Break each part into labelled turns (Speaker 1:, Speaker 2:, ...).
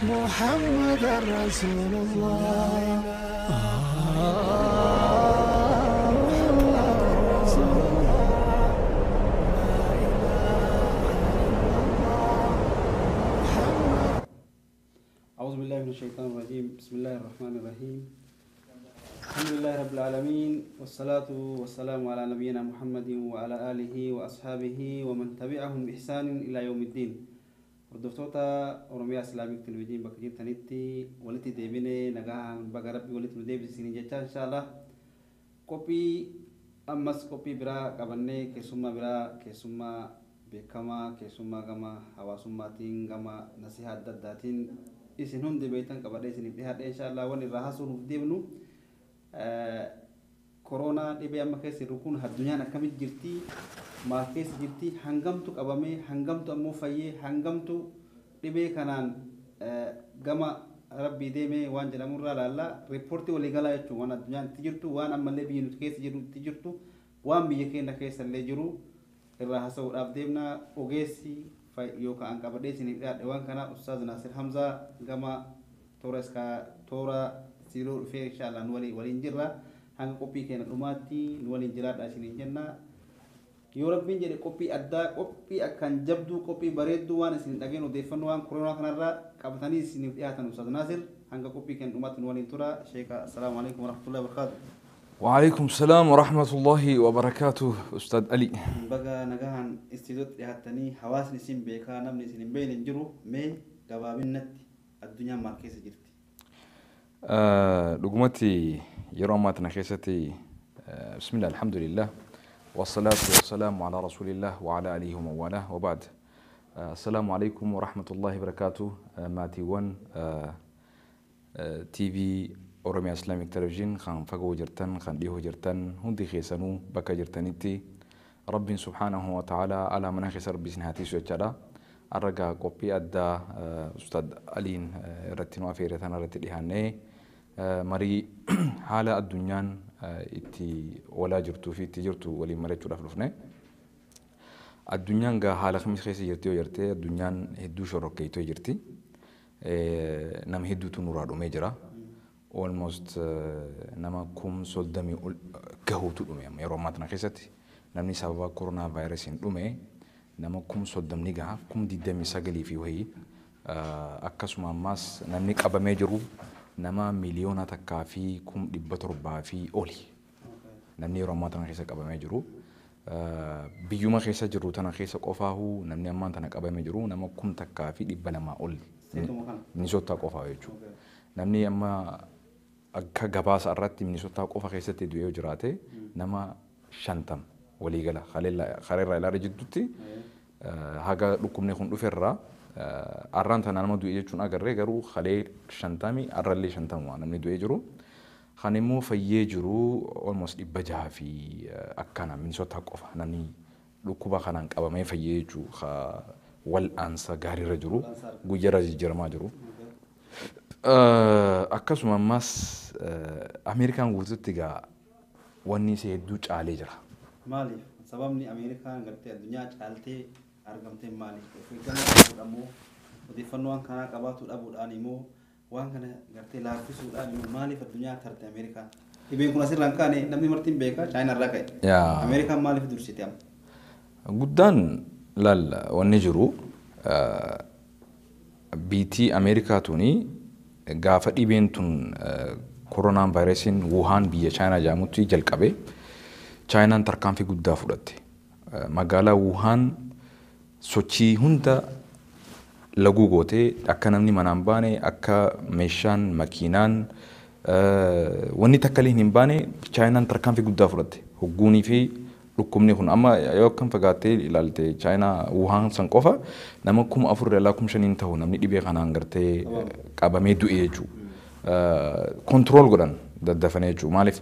Speaker 1: محمد رسول الله.
Speaker 2: أعوذ بالله من الشيطان الرجيم. بسم الله الرحمن الرحيم. الحمد لله رب العالمين، والصلاة والسلام على نبينا محمد وعلى آله وأصحابه ومن تبعهم بإحسان إلى يوم الدين. Hordoftoota Oromiyaa Islamic Television bakka jirtanitti walitti deebinee nagaan baga Rabbi walitti nu deebisanii jecha, inshaallah qophii ammas qophii biraa qabannee, keessummaa biraa, keessummaa beekamaa, keessummaa gama hawaasummaatiin, gama nasihaa adda addaatiin isin hundi beektan qabadhee isiniif dhiyaadhe. Inshaallah wanni irraa haasoo deemnu koronaa, dhibee amma keessa jiru kun, addunyaan akkamitti jirti, maal keessa jirti, hangamtu qabamee, hangamtu ammoo fayyee, hangamtu dhibee kanaan gama Rabbii deemee waan jedhamurraa laallaa, riippoortii waliigalaa jechuun waan addunyaan itti jirtu, waan ammallee biyyi nuti keessa jiru itti jirtu, waan biyya keenya keessa illee jiru irraa haasa'uudhaaf deemna. Ogeessi yookaan qabadhee isiniif dhiyaadhe waan kana Ustaaz Naasir Hamzaa gama toora toora siiloo dhufee, inshaallah nu waliin jirra. Hanga qophii keenya dhumaatti nu waliin jiraadha isiniin jenna. Yoo Rabbiin jedhe qophii addaa, qophii akkaan jabduu, qophii bareedduu, waan isin dhageen odeeffannoo waan koronaa kanarraa qabatanii isiniif dhiyaatan Ustaaz Naasir. Hanga qophii keenya dhumaatti nu waliin tura. Sheeka, assalaamu alaikum warahmatullahi wabarakaatu.
Speaker 3: وعليكم السلام ورحمة الله وبركاته أستاذ علي.
Speaker 2: Baga nagahaan istiidootti dhiyaattanii. Hawaasni isin beekaa, namni isin hin beekne hin jiru. Mee gabaabinnatti addunyaan maal keessa jirti?
Speaker 3: Dhugumatti yeroo ammaa tana keessatti, bismillah, alhamdulillah, والصلاة والسلام على رسول الله وعلى آله ومن والاه، وبعد، السلام عليكم ورحمة الله وبركاته. Maatiiwwan TV Oromiyaa Islamic Television kan fagoo jirtan, kan dhihoo jirtan, hundi keessanuu bakka jirtanitti Rabbiin subhaanahu wa ta'ala alaa mana keessa Rabbi isin haa tiisu jechaadha. Arragaa qophii addaa Ustaad Aliin irratti nu afeere tana irratti dhiyaannee marii haala addunyaan itti oolaa jirtuu fi itti jirtu waliin mari'achuudhaaf dhufne. Addunyaan gaa haala kamii keessa jirti yoo jirte, addunyaan hedduu shorokkeeytoo jirti. Nama hedduutu nurraa dhumee jira. Almost nama 30,000 ol gahuutu dhume amma yeroo ammaa tana keessatti. Namni sababa koronaa vaayirasiin dhume nama 30,000 gaha, 29,000 fi wayii. Akkasuma ammaas namni qabamee jiru nama 1,700,000 fi oli. Namni yeroo ammaa tana keessa qabamee jiru. Biyyuma keessa jiru tana keessa qofaahuu namni ammaan tana qabamee jiru nama 1,200 ol. Minisootaa qofaa jechuudha. Namni amma akka gabaasa irratti Minisootaa qofa keessatti du'ee yoo jiraate nama 50 waliigala kareerraa ilaala jidduutti haga dhukkubni kun dhuferraa arraan tana nama du'e jechuun agarree, garuu kalee 50, arrallee 50 namni du'ee jiru. Kan immoo fayyee jiru almost 600 fi akkana. Minisootaa qofa namni dhukkuba kanaan qabamee fayyee jechuu wal'aansa gaariirra jiru, guyyarra jijjiiramaa jiru. Akkasuma ammas Ameerikaan guututti egaa wanni isee hedduu caalee jira.
Speaker 2: Maaliif? Sababni Ameerikaan gartee addunyaa caaltee argamtee maaliif? Of eeggannoo dhabuudhaan moo, odeeffannoo waan kanaa qabaatu dhabuudhaan immoo, waan kana gartee laaffisuudhaan immoo, maaliif addunyaa tarte Ameerikaan? Dhibeen kun asirraa hin kaane, namni marti hin beeka, Chaayinaa irraa ka'e. Ameerikaan maaliif dursite amma?
Speaker 3: Guddaan laal, wanni jiru biitii Ameerikaa tuni gaafa dhibeen tun koronaan vaayirasiin Wuhaan biyya Chaayinaa jedhamutti jalqabe, Chaayinaan tarkaanfii guddaa fudhatte. Magaalaa Wuhaan sochii hunda laguu gootee, akka namni manaan baane, akka meeshaan makiinaan wanni takka illee hin baane Chaayinaan tarkaanfii guddaa fudhatte. Hogguunii fi dhukkubni kun amma yoo akkam fagaattee ilaalte, Chaayinaa Wuhaan san qofa nama 4,000 irraa 5,000 ta'u namni dhibee kanaan gartee qabamee du'e jechuudha. Control godhan daddafanii jechuudha. Maaliif?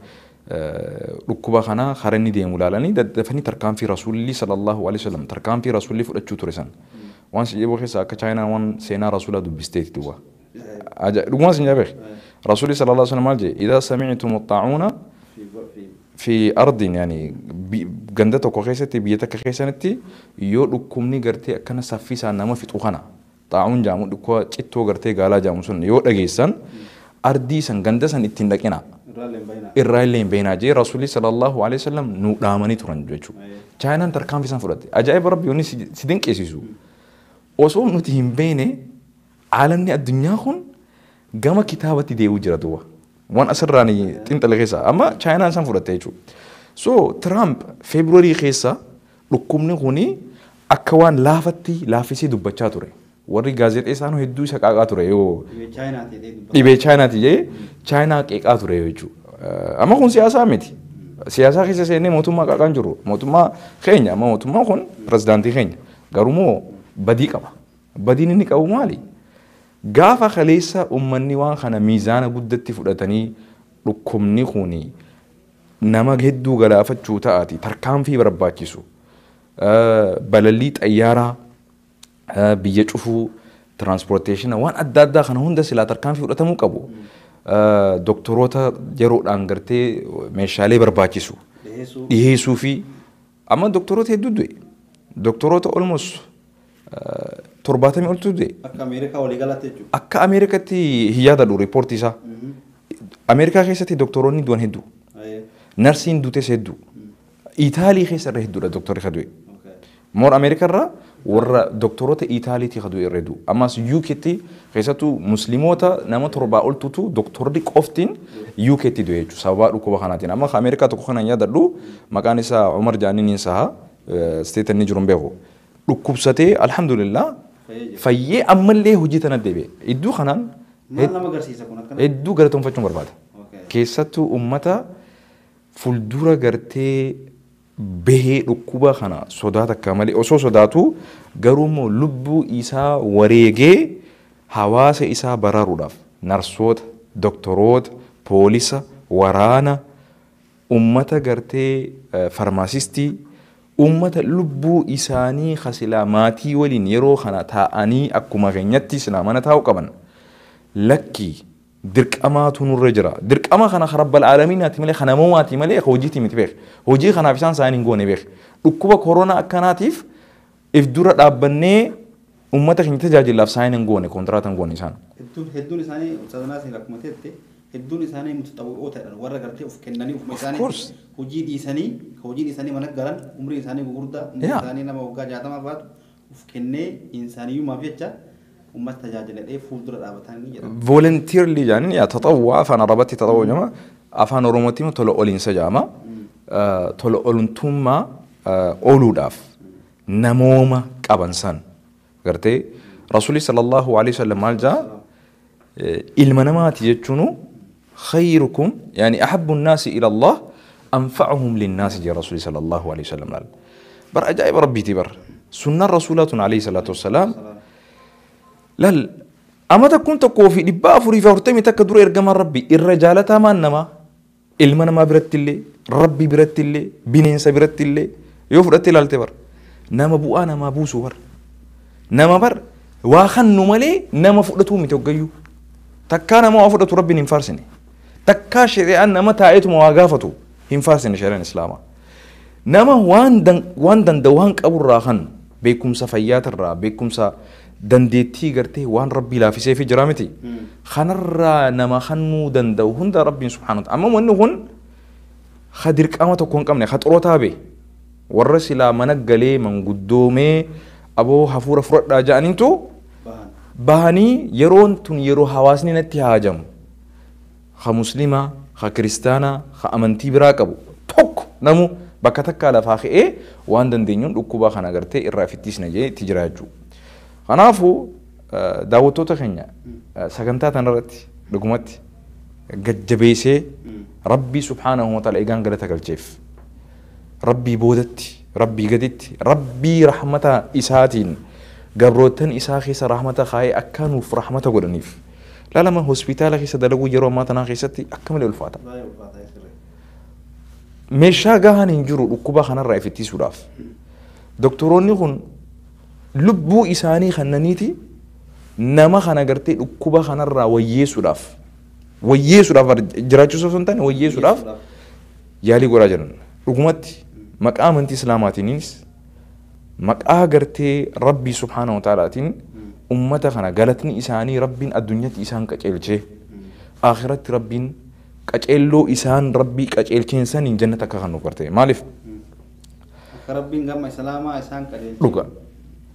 Speaker 3: Dhukkuba kana karaa inni deemu ilaalanii daddafanii tarkaanfii Rasuulli sallallahu alaihi wasallam, tarkaanfii Rasuulli fudhachuu ture san. Waan si jeboo keessa akka Chaayinaan waan seenaa Rasuulaa dubbisteeti duwwaa. Dhuguma sin jabeek. Rasuulli sallallahu alaihi wasallam maal jedhe? إذا سمعتم الطاعون في أرض, yani ganda tokko keessatti, biyya takka keessanitti yoo dhukkubni gartee akkana saffisaan nama fixu kana Xaa'uun jaamu dhukkuba cittoo gartee gaalaa jaamu sun yoo dhageessan ardii san ganda san ittiin dhaqina. Irraa illee hin bahinaa jee Rasuulli sallallahu alaihi wasallam nu dhaamanii turan jechuudha. Chaayinaan tarkaanfii isaan fudhatte. Ajaa'iba Rabbi yoonni si dinqisiisu. Osoo nuti hin beekne aalamni addunyaa kun gama kitaabatti deebi'uu jira duuba. Waan asirraan xiinxala keessa amma Chaayinaan isaan fudhatte jechuudha. So Trump Feebruwarii keessa dhukkubni kuni akka waan laafatti laaffisee dubbachaa ture. Warri gaazexeessaan hedduu isa qaaqaa ture yoo dhibee Chaayinaati jee Chaayinaa qeeqaa ture jechuudha. Amma kun siyaasaa miti. Siyaasaa keessa seennee mootummaa qaaqaan jiru. Mootummaa keenya amma mootummaan kun pirezidaantii keenya. Garumoo badii qaba. Badiin inni qabu maali? Gaafa kaleessa uummanni waan kana miizaana guddatti fudhatanii dhukkubni kun nama hedduu galaafachuu ta'aati tarkaanfii barbaachisu. Balallii xayyaaraa biyya cufuu tiraanspoorteeshina waan adda addaa kana hunda silaa tarkaanfii fudhatamuu qabu. Doktoroota yeroodhaan gartee meeshaalee barbaachisu dhiyeessuu fi amma doktoroota hedduu du'e. Doktoroota almost 70 oltu du'e.
Speaker 2: Akka Ameerikaa waliigalatti jechuudha.
Speaker 3: Akka Ameerikaatti hin yaadadhu riippoortii isaa. Ameerikaa keessatti doktoroonni du'an hedduu. Narsiin duutes hedduu. Itaalii keessa irra hedduudha doktorri ka du'e. Moor Ameerikaa irraa warra doktoroota Itaaliitii ka du'e irra hedduu. Ammas UKtti keessattuu musliimoota nama 7 oltutu doktorri qoftiin UKtti du'e jechuudha sababa dhukkuba kanaatiin. Amma Ameerikaa tokko kana hin yaadadhu maqaan isaa Umar Jaaniin Saha steet inni jiru hin beeku. Dhukkubsatee alhamdulillah fayyee ammallee hojii tana deebi'e. Iddoo kanaan hedduu galatoonfachuun barbaada. Keessattuu uummata fuuldura gartee bahee dhukkuba kana sodaata akka malee osoo sodaatu garuu immoo lubbuu isaa wareegee hawaasa isaa baraaruudhaaf narsoota, doktoroota, poolisa, waraana, uummata gartee farmaasistii, uummata lubbuu isaanii kasilaa maatii waliin yeroo kana taa'anii akkuma keenyatti silaa mana taa'uu qaban lakkii dirqamaatu nurra jira. Dirqama kana rabbal aalamiinaati malee kana moomaati malee hojiiti miti beek. Hojii kanaaf isaan isaanii hin goone beek. Dhukkuba koronaa akkanaatiif if dura dhaabbannee uummata keenya tajaajilaaf isaanii hin goone kontiraata hin goone isaan.
Speaker 2: Hedduun isaanii ustaazanaas akkuma teette hedduun isaanii mutataawwi'ootadha warra gartee of kennanii ofuma isaanii hojii dhiisanii mana galan umrii isaanii gurguddaa umrii isaanii nama waggaa 60 baatu of kennee insaaniyyummaaf jecha ummata tajaajiladhee fuuldura dhaabatanii jedha.
Speaker 3: Volunteerly jedhaniin yaa tatawwaa afaan Arabaatti tatawwaa jedhama afaan Oromootti immoo tola oliinsa jedhama. Tola olumtummaa ooluudhaaf namooma qaban san gartee Rasuulli sallallahu alaihi wasallam maal jedha ilma namaati jechuun خيركم يعني أحب الناس إلى الله أنفعهم للناس جاء رسول صلى الله عليه وسلم. بر أجائب ربي تبر سنة رسولات عليه الصلاة والسلام. لال أما تكون تكوفي لبا أفري فورتمي تكدر إرجم ربي الرجالة تامان نما المنا ما برتلي ربي برتلي بنينسا برتلي يوفرتلي لالتبر نما بو أنا ما بوسو بر نما بر واخن نملي نما فقدتو متوجيو تكانا ما أفقدتو ربي نفارسني تكا شريعة نما تاعيتو مواقفتو هنفارسني شريعة الإسلام نما وان دن دوان قبر راخن بيكم سفيات الرا بيكم سا dandeettii gartee waan rabbii laafisee fi jira miti. Kanarraa nama kennuu danda'u hunda rabbiin subhaanahu wa ta'ala. Amma wanni kun ha dirqama tokko hin qabne ha xurootaa bee warra silaa mana galee manguddoomee aboo hafuura fudhadhaa ja'aniintu bahanii yeroon tun yeroo hawaasni natti haajamu ha muslimaa ha kiristaanaa ha amantii biraa qabu tokko namu bakka takkaa lafaa ka'ee waan dandeenyuun dhukkuba kana gartee irraa fittisna jee itti jira jechuudha. Kanaafuu daawwattoota keenya sagantaa tanarratti dhugumatti gajjabeessee Rabbii subhaanahu wa ta'ala eegaan galata galcheef Rabbii boodatti Rabbii gaditti Rabbii rahmata isaatiin gabroottan isaa keessa rahmata kaa'ee akka nuuf rahmata godhaniif laalama hospitaala keessa dalaguu yeroo ammaa tanaa keessatti akka malee ulfaata. Meeshaa gahaan hin jiru dhukkuba kanarraa if ittisuudhaaf. Doktoroonni kun lubbuu isaanii kannaniiti nama kana gartee dhukkuba kanarraa wayyeessuudhaaf jiraachuu osoo hin taane wayyeessuudhaaf yaalii godhaa jiran. Dhugumatti maqaa amantii Islaamaatiinis maqaa gartee Rabbii subhaanahu wa ta'aalaatiin Ummata kana galatni isaanii Rabbiin addunyaatti isaan qaceelchee akhiratti Rabbiin qaceelloo isaan Rabbii qaceelcheen saniin jannata akka kan nu garte. Maaliif?
Speaker 2: Akka Rabbiin gama Islaamaa isaan qajeelche.
Speaker 3: Dhuga.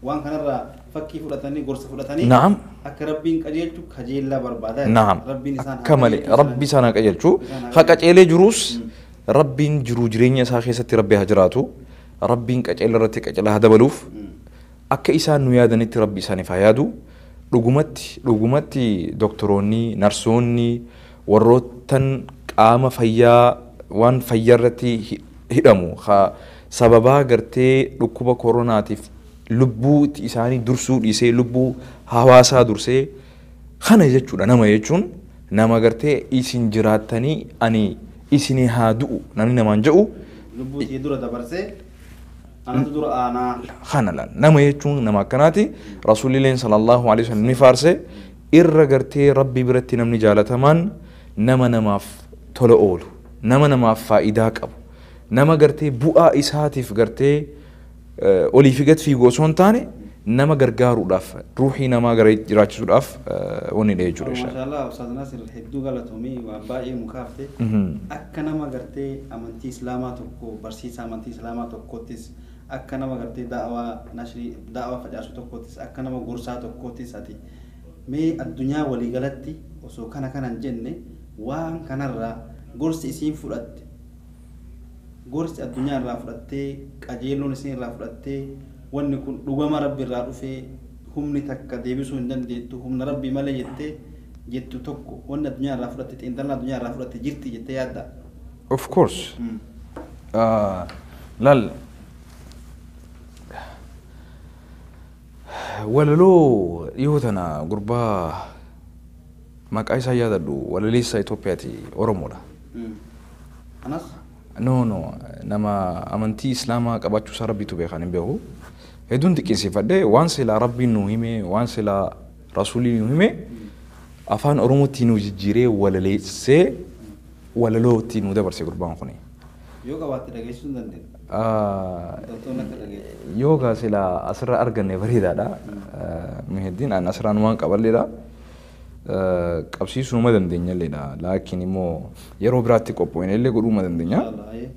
Speaker 2: Waan kanarraa fakkii fudhatanii gorsa fudhatanii.
Speaker 3: Naam.
Speaker 2: Akka Rabbiin qajeelchu kajeellaa barbaada.
Speaker 3: Naam.
Speaker 2: Rabbiin isaan haa
Speaker 3: Akka malee
Speaker 2: qajeelchu.
Speaker 3: Rabbi isaan haa qajeelchu.
Speaker 2: Isaan haa
Speaker 3: Haa qaceelee jirus Rabbiin jiruu jireenya isaa keessatti Rabbi haa jiraatu. Rabbiin qaceela irratti qaceela haa dabaluuf. Akka isaan nu yaadanitti Rabbi isaaniif haa yaadu. Dhugumatti dhugumatti doktoroonni, narsoonni, warroottan qaama fayyaa waan fayyaa irratti hidhamu haa sababaa gartee dhukkuba koronaatiif lubbuu isaanii dursuu dhiisee lubbuu hawaasaa dursee kana jechuudha. Nama jechuun nama gartee isin jiraattanii ani isinii haa du'u namni namaan jedhu
Speaker 2: Lubbuu ishee dura dabarsee anatu dura aanaa.
Speaker 3: Kana laal nama jechuun nama akkanaati. Rasuulilleen sallallahu alaihi wasallam ni faarse irra gartee Rabbi biratti namni jaalatamaan nama namaaf tola oolu, nama namaaf faayidaa qabu, nama gartee bu'aa isaatiif gartee olii fi gad fiigu osoo hin taane nama gargaaruudhaaf ruuxii namaa gara jiraachisuudhaaf wanni dha jechuudha insha Allah.
Speaker 2: Maashaallah Ustaaz Nasir hedduu galatoomii waan baay'ee nu kaafte. Akka nama gartee amantii Islaamaa tokko barsiisa amantii Islaamaa tokkottis akka nama gartee da'awaa nashrii da'awaa facaasu tokkottis akka nama gorsaa tokkottis ati mee addunyaa waliigalatti osoo kana kanan jenne waan kanarraa gorsi isiin fudhatte gorsi addunyaa irraa fudhattee qajeeloon isiin irraa fudhattee wanni kun dhugama Rabbi irraa dhufee humni takka deebisuu hin dandeettu humna Rabbi malee jettee jettu tokko wanni addunyaa irraa fudhatte xiinxalaa addunyaa irraa fudhatte jirti jettee yaadda.
Speaker 3: Of course. Laal walaloo dhiyoo tana gurbaa maqaa isaa yaadadhu walaleessaa Itoophiyaati Oromoodha.
Speaker 2: Anas?
Speaker 3: No no nama amantii Islaamaa qabaachuu isaa Rabbiitu beekan hin beeku. Hedduun xiqqeessifadhe waan silaa Rabbiin nu hime waan silaa Rasuulli nu hime afaan Oromootti nu jijjiiree walaleessee walalootti nu dabarse gurbaan kuni.
Speaker 2: Yoo qabaatte dhageessisuu hin dandeenya. Hordoftoonni akka dhageessu.
Speaker 3: Yoo gaa silaa asirra arganne bareedaadha. Muhiddin an asirraan waan qaballeedha. Qabsiisuu numa dandeenya illeedha. Laakiin immoo yeroo biraatti qopho'ine illee godhuu ma dandeenya.
Speaker 2: Inshallah.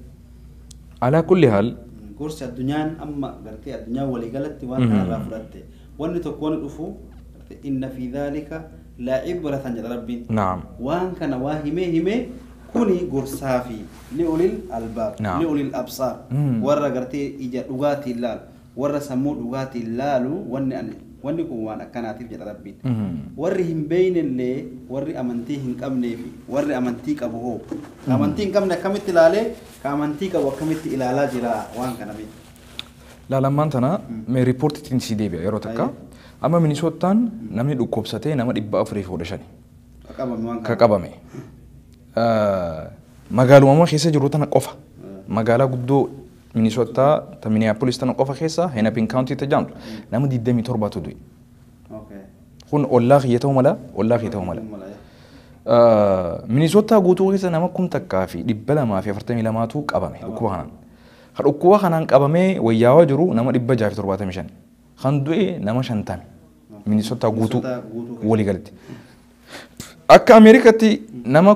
Speaker 3: Alaa kulli haal
Speaker 2: Gorsi addunyaan amma gartee addunyaa waliigalatti waan kanarraa fudhatte wanni tokko wanni dhufu gartee inna fi dhaalika la'ibratan jedha Rabbiin.
Speaker 3: Naam.
Speaker 2: Waan kana waa himee himee kuni gorsaa fi li ulil albaab
Speaker 3: Naam.
Speaker 2: li ulil absaar warra gartee ija dhugaatiin laalu warra sammuu dhugaatiin laalu wanni ani wanni kun waan akkanaatiif jedha Rabbiin. Warri hin beeynellee warri amantii hin qabnee fi warri amantii qabu hoo amantii hin qabne akkamitti ilaalee ka amantii qabu akkamitti ilaalaa jira waan kana beeku.
Speaker 3: Laalammaan tana mee riippoortiitiin si deebi'a yeroo takka. Amma Minisootaan namni dhukkubsatee nama 415
Speaker 2: Ka qabame waan
Speaker 3: ka
Speaker 2: kana.
Speaker 3: qabame. Magaaluma keessa jiru tana qofa. Magaalaa guddoo Minisootaa ta Minneapolis tana qofa keessa Hennepin County ta jedhamtu nama 27tu du'e.
Speaker 2: Okay.
Speaker 3: Kun ollaa kiyya ta'uu mala ollaa kiyya ta'uu mala.
Speaker 2: Mala.
Speaker 3: Minisootaa guutuu keessa nama 1242tu qabame dhukkuba kanaan. Ka dhukkuba kanaan qabamee wayyaawaa jiru nama 675. Kan du'e nama 50. Minisootaa guutuu
Speaker 2: Minisootaa guutuu keessa.
Speaker 3: walii galatti. Akka Ameerikaatti nama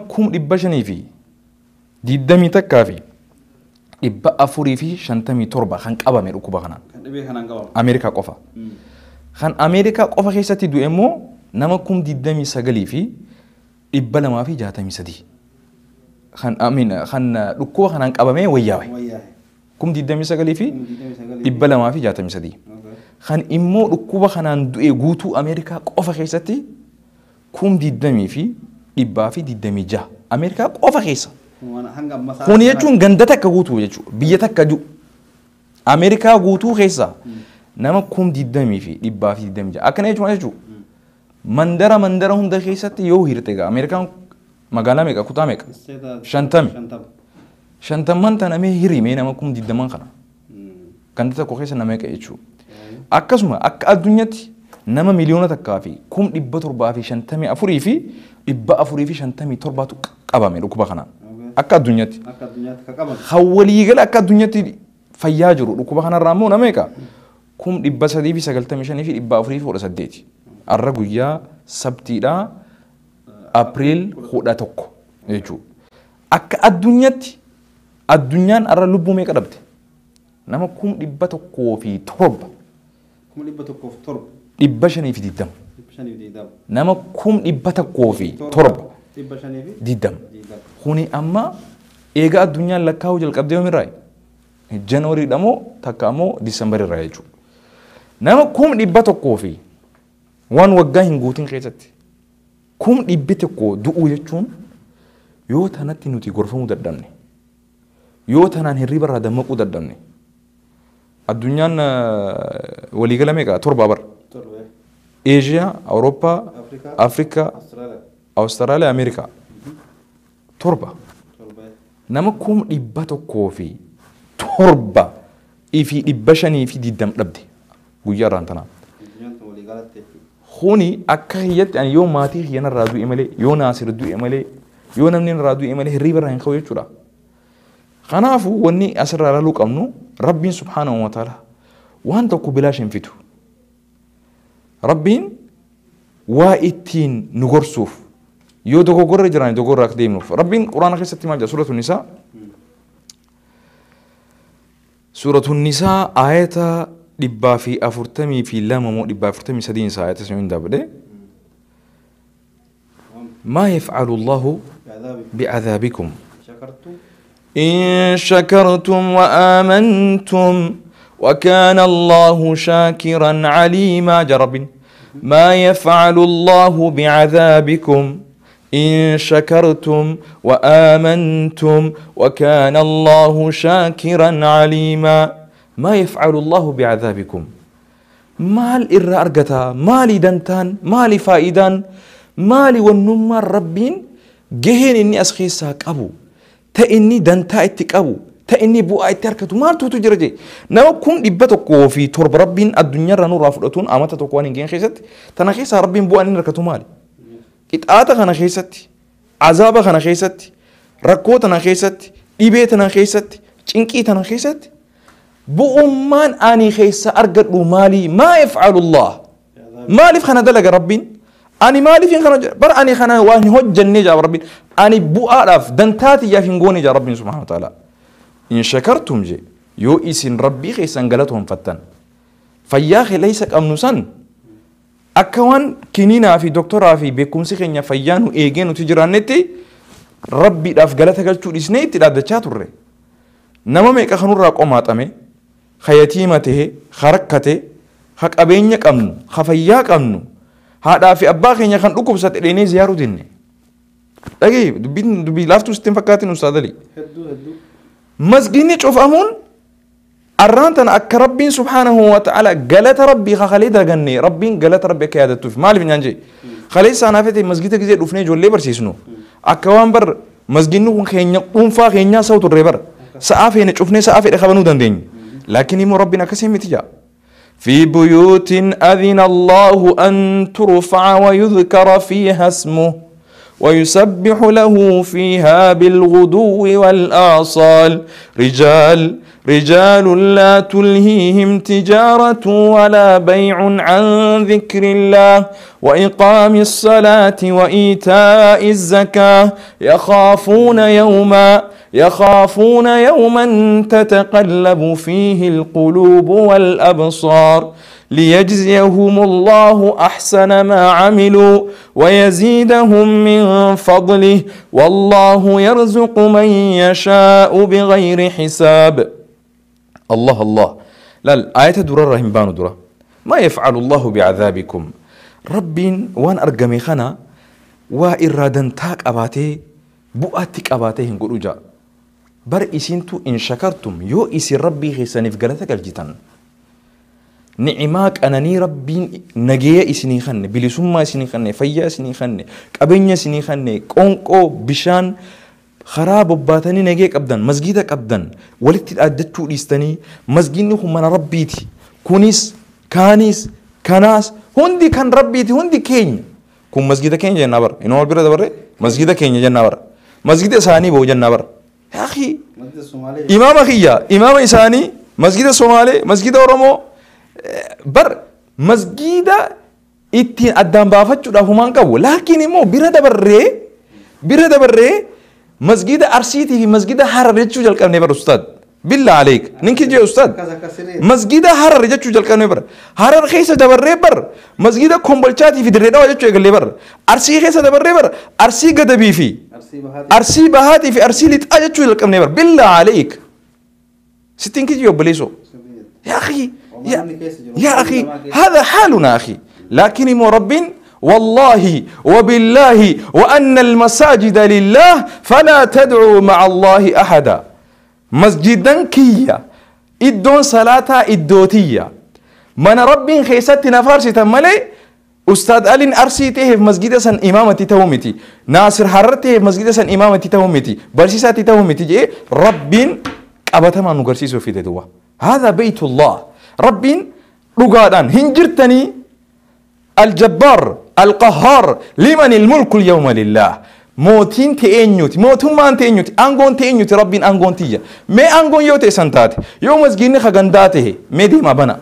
Speaker 3: 521,457 kan qabame dhukkuba kanaan.
Speaker 2: Kan dhibee kanaan qabame.
Speaker 3: Ameerikaa qofa. Kan Ameerikaa qofa keessatti du'e immoo nama 29,263. Kan amiin kan dhukkuba kanaan qabamee wayyaawe.
Speaker 2: Wayyaa'e.
Speaker 3: 29,263.
Speaker 2: Okay.
Speaker 3: Kan immoo dhukkuba kanaan du'e guutuu Ameerikaa qofa keessatti 20,126. Ameerikaa qofa keessa.
Speaker 2: Kun waan hanga ammaa sa'a
Speaker 3: Kun jechuun ganda takka guutuu jechuudha. Biyya takka jiru. Ameerikaa guutuu keessa nama 20,126. Akkana jechuun maal jechuudha? Mandara mandara hunda keessatti yoo hirte egaa Ameerikaan magaalaa meeqa kutaa meeqa?
Speaker 2: Isteeta
Speaker 3: 50.
Speaker 2: 50.
Speaker 3: 50 tana mee hirimee nama 20,000 kana. Ganda tokko keessa nama meeqa jechuudha. Akkasuma akka addunyaatti nama 1,754,457tu qabame dhukkuba kanaan. Akka addunyaatti.
Speaker 2: Akka addunyaatti ka qabame.
Speaker 3: Kan waliigala akka addunyaatti fayyaa jiru dhukkuba kanarraa immoo nama meeqa? 395,418. Arra guyyaa sabtiidha April 11 jechuudha. Akka addunyaatti addunyaan arra lubbuu meeqa dhabde? Nama 107,000.
Speaker 2: 107,000.
Speaker 3: 520.
Speaker 2: 520.
Speaker 3: Nama 107,000.
Speaker 2: 520.
Speaker 3: Kuni amma eega addunyaan lakkaa'uu jalqabdee yoomirraa? Januariidha moo takka ammoo Disembarirraa jechuudha. Nama 100,000 fi waan waggaa hin guutin keessatti 100,000 du'uu jechuun yoo tanatti nuti gorfamuu dadhabne, yoo tanaan hirriba irraa dammaquu dadhabne, addunyaan waliigala meeqa? 7 bara. Eeshiyaa, Awurooppaa, Afrikaa, Awustiraaliyaa, Ameerikaa. 7. Nama 107,520 dhabde guyyaa irraan tanaa. Kuni akka hiyyatti ani yoo maatii kiyyan irraa du'e malee, yoo Naasir du'e malee, yoo namni irraa du'e malee hirriba irraa hin ka'u jechuudha. Kanaafuu wanni asirraa ilaaluu qabnu Rabbiin subhaanahu wa ta'ala waan tokko bilaash hin fitu. Rabbiin waa ittiin nu gorsuuf yoo dogoggorra jiraan dogoggorra akka deemnuuf. Rabbiin Quraana keessatti maal jedha? Suuratu Nisaa. Suuratu Nisaa aayata 142 moo 143 isaa aayata sun hin dabale. ما يفعل الله بعذابكم إن شكرتم وآمنتم وكان الله شاكرا عليما. جرب ما يفعل الله بعذابكم إن شكرتم وآمنتم وكان الله شاكرا عليما. ما يفعل الله بعذابكم مال إر أرجتا مالي دنتان مالي فائدان مالي والنمر ربين جهين إني أسخيسا كأبو تإني دنتا إتكأبو تإني بوء إتركتو ما توتو جرجي نو كون إبتكو في ترب ربين الدنيا رنو رافضتون أمتا تكوانين جين خيست تنخيسا ربين بوء إن ركتو مالي إتآتا خنا خيست عذاب خنا خيست ركوت خنا خيست إبيت خنا خيست چنكي خنا خيست بؤمان أني خيس أرجع مالي ما يفعل الله مالي خنا دلق ربين أني مالي فين خنا بر أني خنا وأني هو جنة جاب ربين أني بؤرف دنتاتي يا فين جاب ربين سبحانه وتعالى إن شكرتم جي يو إسن ربي خيس أنجلتهم فتن فيا ليس أمنسان أكوان كنينا في دكتورة في بيكون سخنيا فيانو إيجين وتجرانتي ربي أفجلتك الشو إسنيت لا دشاتوري نما ميك خنور راك أمي خيتيمته خركته خك أبينك أمنو خفياك أمنو هذا في أباخي خن ركوب ساتريني زيارو ديني لكن دبي لافتو ستين فكاتين أستاذ لي مسجيني تشوف أمون أرانتنا أكربين سبحانه وتعالى جلت ربي خخلي درجني ربين جلت ربي كيادته في مالي بنجي خلي سانا فتي مسجدك زي رفني جولي برسيسنو أكوان بر مسجينو خينيا أنفا خينيا صوت الربر سافي نشوفني سافي رخبنو دندين لكن يمو ربنا كسيم تجا في بيوت أذن الله أن ترفع ويذكر فيها اسمه ويسبح له فيها بالغدو والآصال رجال لا تلهيهم تجارة ولا بيع عن ذكر الله وإقام الصلاة وإيتاء الزكاة يخافون يوما تتقلب فيه القلوب والأبصار ليجزيهم الله أحسن ما عملوا ويزيدهم من فضله والله يرزق من يشاء بغير حساب. الله الله لا الآية درة رحم بانو درة ما يفعل الله بعذابكم ربين وان أرقمي خنا وإرادن تاك أباتي بؤاتك أباتي هنقول جا بر إسنتو إن شكرتم يو إسي ربي خيساني في قلتك الجتن نعماك أنني ربي نجيا إسني خني بلسما إسني خني فيا إسني خني كابينيا إسني خني كونكو بشان خراب باتني نجيك أبدا مسجدك أبدا ولدت أدتو ليستني مسجدني هم أنا ربيتي كونيس كانيس كناس هندي كان ربيتي هندي كين كون مسجد كين جنة بر إنه البر ده بره مسجد كين جنة بر مسجد إساني بو جنة بر يا أخي إمام أخيا إمام إساني مسجد الصومالي مسجد أورمو بر مسجد Ittiin addaan baafachuudhaaf humaan qabu. Laakiin immoo bira dabarree masgida Arsiitii fi masgida Harar jechuu jalqabnee bara ustaad. Billaa aleek. Ninki jee ustaad. Masgida Harar jechuu jalqabnee bara. Harar keessa dabarree bara. Masgida Kombolchaatii fi Dirree Dhawaa jechuu eegallee bara. Arsii keessa dabarree bara. Arsii Gadabii fi Arsii Bahaatii fi Arsii Lixaa jechuu jalqabnee bara. Billaa aleek. Sittiin kijii obboleessoo. Yaa akhi. يا أخي هذا حالنا أخي. لكن رب والله وبالله وأن المساجد لله فلا تدعوا مع الله أحدا. مسجدا كيا إدون صلاة إدوتية من رب خيست نفارسي تملي أستاذ ألين أرسيته في مسجد سن إمامتي تهمتي ناصر حررته في مسجد سن إمامتي تهمتي برسيساتي تهمتي جي رب أبتما نقرسيسو في دوا. هذا بيت الله. رب رقادان هنجرتني الجبار القهار لمن الملك اليوم لله. موتين تأنيوت موتون ما تأنيوت أنغون تأنيوت ربين أنغون تيجا ما أنغون يوتي سنتات يوم مسجيني خجنداته مدي ما بنا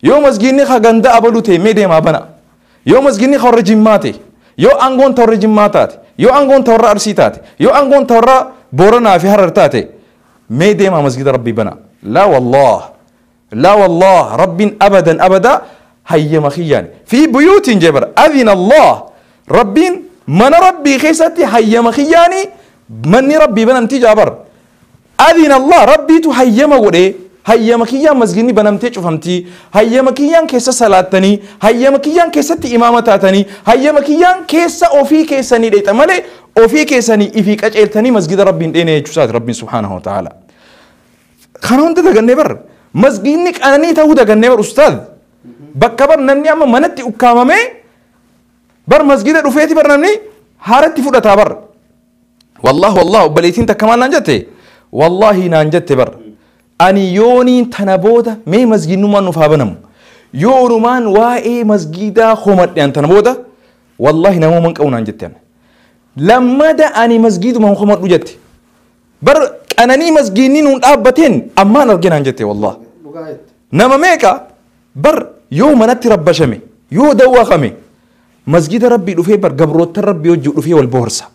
Speaker 3: يوم مسجيني خجندا أبلوته مدي ما بنا يوم مسجيني خرجماته يو أنغون ترجماتات يو أنغون ترى أرسيتات يو أنغون ترى بورنا في هررتاته مدي ما مسجد ربي بنا. لا والله لا والله رب أبدا أبدا هيا مخيان في بيوت جبر أذن الله رب من ربي خيستي هيا مخياني من ربي بنمتي جابر أذن الله ربي تهيا مغري هيا مخيان مسجني بنمتي شفمتي هيا مخيان كيسة صلاتني هيا مخيان كيسة إمامتاتني هيا مخيان كيسة أوفي كيسني ليت مالي أوفي كيسني إفيك أجلتني مسجد ربي إني جساد ربي سبحانه وتعالى خانون تدغني بر مسجنك أنني تهو دغني بر أستاذ بكبر نمني أما منتي أكامامي بر مسجد رفيتي بر نمني هارتي فودتا بر والله والله بليتين تكمان نانجتي والله نانجتي بر أني يوني تنبودا مي مسجد نمان نفابنم يونمان واي مسجدا خمت يعني تنبودا والله نمو منك أو نانجتي أنا لما دا أني مسجد ما خمت وجتي بر أنني مسجدين ونأبتين أما نرجع نانجتي والله نما ميكا بر يوم نتي ربشمي يو دوخمي مسجد ربي رفي بر قبروت ربي وجه رفي والبورصة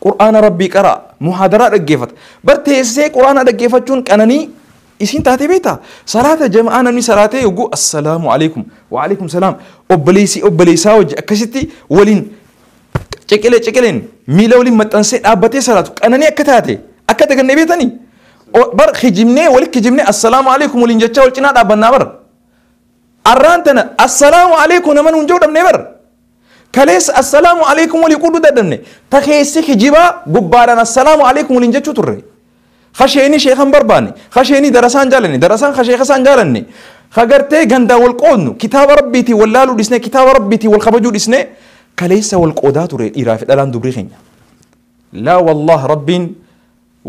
Speaker 3: قرآن ربي قرأ محاضرات رجفت بر تيسي قرآن رجفت شون أنني إسين تاتي بيتا صلاة جماعة أنني صلاة يقول السلام عليكم وعليكم السلام أبليسي أبليسا وجه كشتي ولين شكلين شكلين ميلولين متنسي أبتي صلاة أنني أكتاتي أكتك النبي تاني بر خجمني ولك خجمني السلام عليكم ولين جتشا ولشنا أبنا بر أرانتنا السلام عليكم نمن ونجود نبر كليس السلام عليكم وليقولوا ددني تخيسي خجيبا غبارنا السلام عليكم ولين جتشو تري خشيني شيخان برباني خشيني درسان جالني درسان خشيخسان جالني خغرتي غندا والقون كتاب ربيتي ولالو ديسني كتاب ربيتي والخبجو ديسني كليس والقودا تري إرافة دلان دبري خينيا لا والله ربين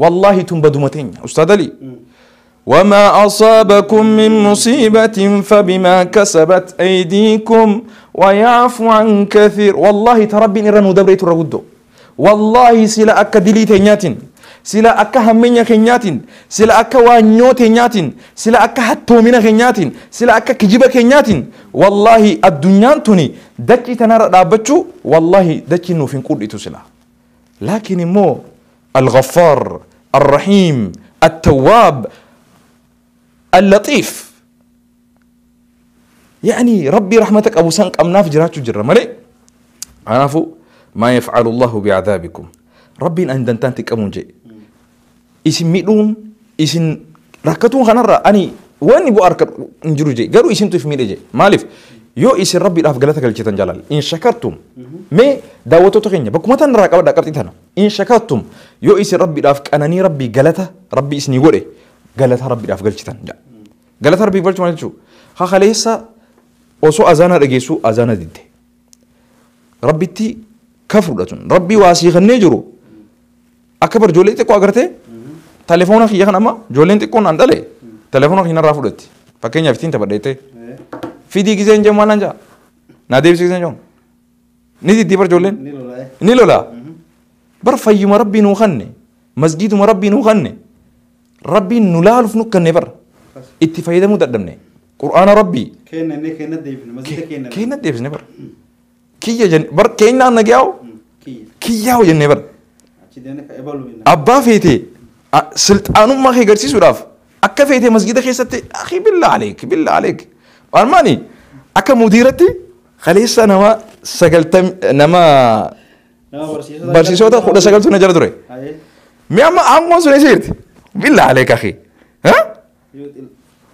Speaker 3: والله تنبدمتين أستاذ علي وما أصابكم من مصيبة فبما كسبت أيديكم ويعفو عن كثير. والله تربي إرانو دبريت الرغدو والله سلا أكا دليتينياتين سلا أكا همينيا خينياتين سلا أكا وانيوتينياتين سلا أكا حتومينا خينياتين سلا أكا كجيبا خينياتين والله الدنيا توني دكي تنار رابتشو والله دكي نوفين قول سلا. لكن مو الغفار الرحيم التواب اللطيف يعني ربي رحمتك أبو سانك أمناف جراتو جرى ملي أنافو ما يفعل الله بعذابكم ربي أن دنتانتك أمون جي إسم ميلون إسم ركتون خنرة أني واني بو أركب نجرو جي قالوا إسم تفميل جي مالف يو إسم ربي الأف قلتك الجتن جلال إن شكرتم مي داوتو تغني بكم تنرى قبل دكرتي إن شكرتم يو إسم ربي الأف أنني ربي قلته ربي إسني قولي قالتها ربي الأف قلتن قالتها ربي قلت ما تشو خا osoo azaana dhageessu azaana didde rabbitti kafruudha rabbi waasii kannee jiru akka bar ijoollee xiqqoo agartee telefoona kiyya kan amma ijoolleen xiqqoon an dhale telefoona kiyya narraa fudhatti fakkeenyaaf ittiin taphadheette fidii giseen jee maal jaa naa deebisi giseen joon ni diddi bar ijoolleen ni lola bar fayyuma rabbii nuu kanne masgiiduma rabbii nuu kanne rabbiin nu laaluuf nu kanne bar itti fayyadamuu dadhabne qur'aana rabbii
Speaker 2: kenna deebisne
Speaker 3: kenna deebisne bar Kiyya jenne bar keenyaan nagayaa'u kiyyaa'u jennee bar. Abbaa feetee silxaanummaa kee agarsiisuudhaaf akka feetee masgida keessatti akhi billaa aleek billaa aleek. Armaani akka mudiiratti kaleessa nama 90 nama barsiisota 19 na jala ture. Mi amma aangoon sun eessa jirti? Billaa aleek akhi.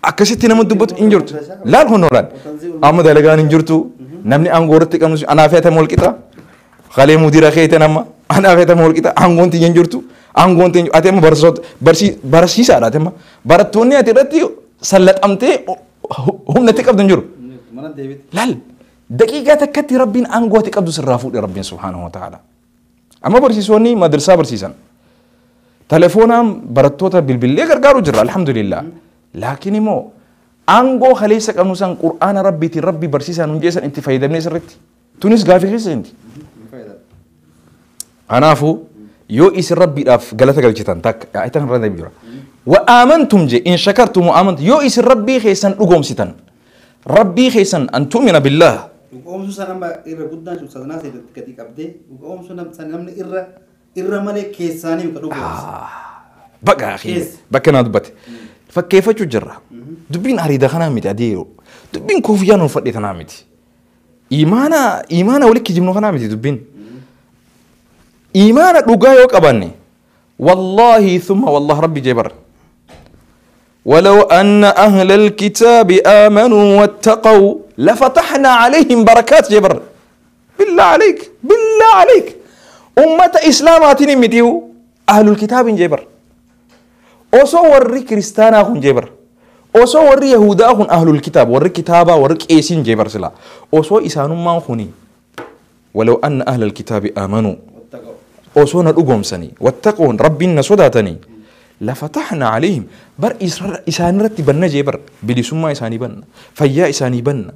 Speaker 3: Akkasitti nama dubbatu hin jirtu. Laal kun laal. Amma dalagaan hin jirtu. Namni aangoo irratti qabnu anaa feetame wal qixa. Kalee mudiira keetan amma anaa feetame wal qixa. Aangoon tiyya hin jirtu. Aangoon tiyya ati amma barsiisota barsiisaadha ati amma. Barattoonni ati irratti sallaxamtee humna itti qabdu hin jiru. Laal daqiiqaa takkatti rabbiin aangoo ati qabdu sirraa fuudhe rabbiin subhaanahu wa ta'ala. Amma barsiisonni madrasaa barsiisan. Telefoonaan barattoota bilbilee gargaaru jirra alhamdulillah. Laakiin immoo aangoo kaleessa qabnu san qur'aana rabbiitiin rabbi barsiisaan hunjeessan itti fayyadamnee sirriitti. Tunis gaafii keessa seenti. Kanaafuu yoo isin rabbiidhaaf galata galchitan takka ayatan irra deebi jira. Wa aamantum je in shakartum wa aamantum yoo isin rabbii keessan dhugoomsitan rabbii keessan an tu'mina billaah.
Speaker 2: Dhugoomsuu san amma irra guddaan sadanaa seetti gadi qabdee dhugoomsuu san namni irra malee keessaanii ka dhugoomsu.
Speaker 3: Baqa bakka naa dubbate. Fakkeeffachuu jirra. Dubbiin ariida kanaa miti adii dubbiin koofiyyaa nuuf fadhe kanaa miti. Imaana walitti kijibnu kanaa miti dubbiin. Imaana dhugaa yoo qabaanne wallaahi thumma wallah rabbi jee bara. ولو أن أهل الكتاب آمنوا واتقوا لفتحنا عليهم بركات جبر. بالله عليك بالله عليك أمة إسلامات مديو أهل الكتاب جبر. أوسو وري كريستانا خون جبر. أوسو وري يهودا خون أهل الكتاب وري كتابا وري كيسين جبر سلا. أوسو إسانو ما خوني. ولو أن أهل الكتاب آمنوا أوسو ندقوم سني واتقون ربنا صداتني لفتحنا عليهم بر إسان رتي بنا جبر بلسما إساني بنا فيا إساني بنا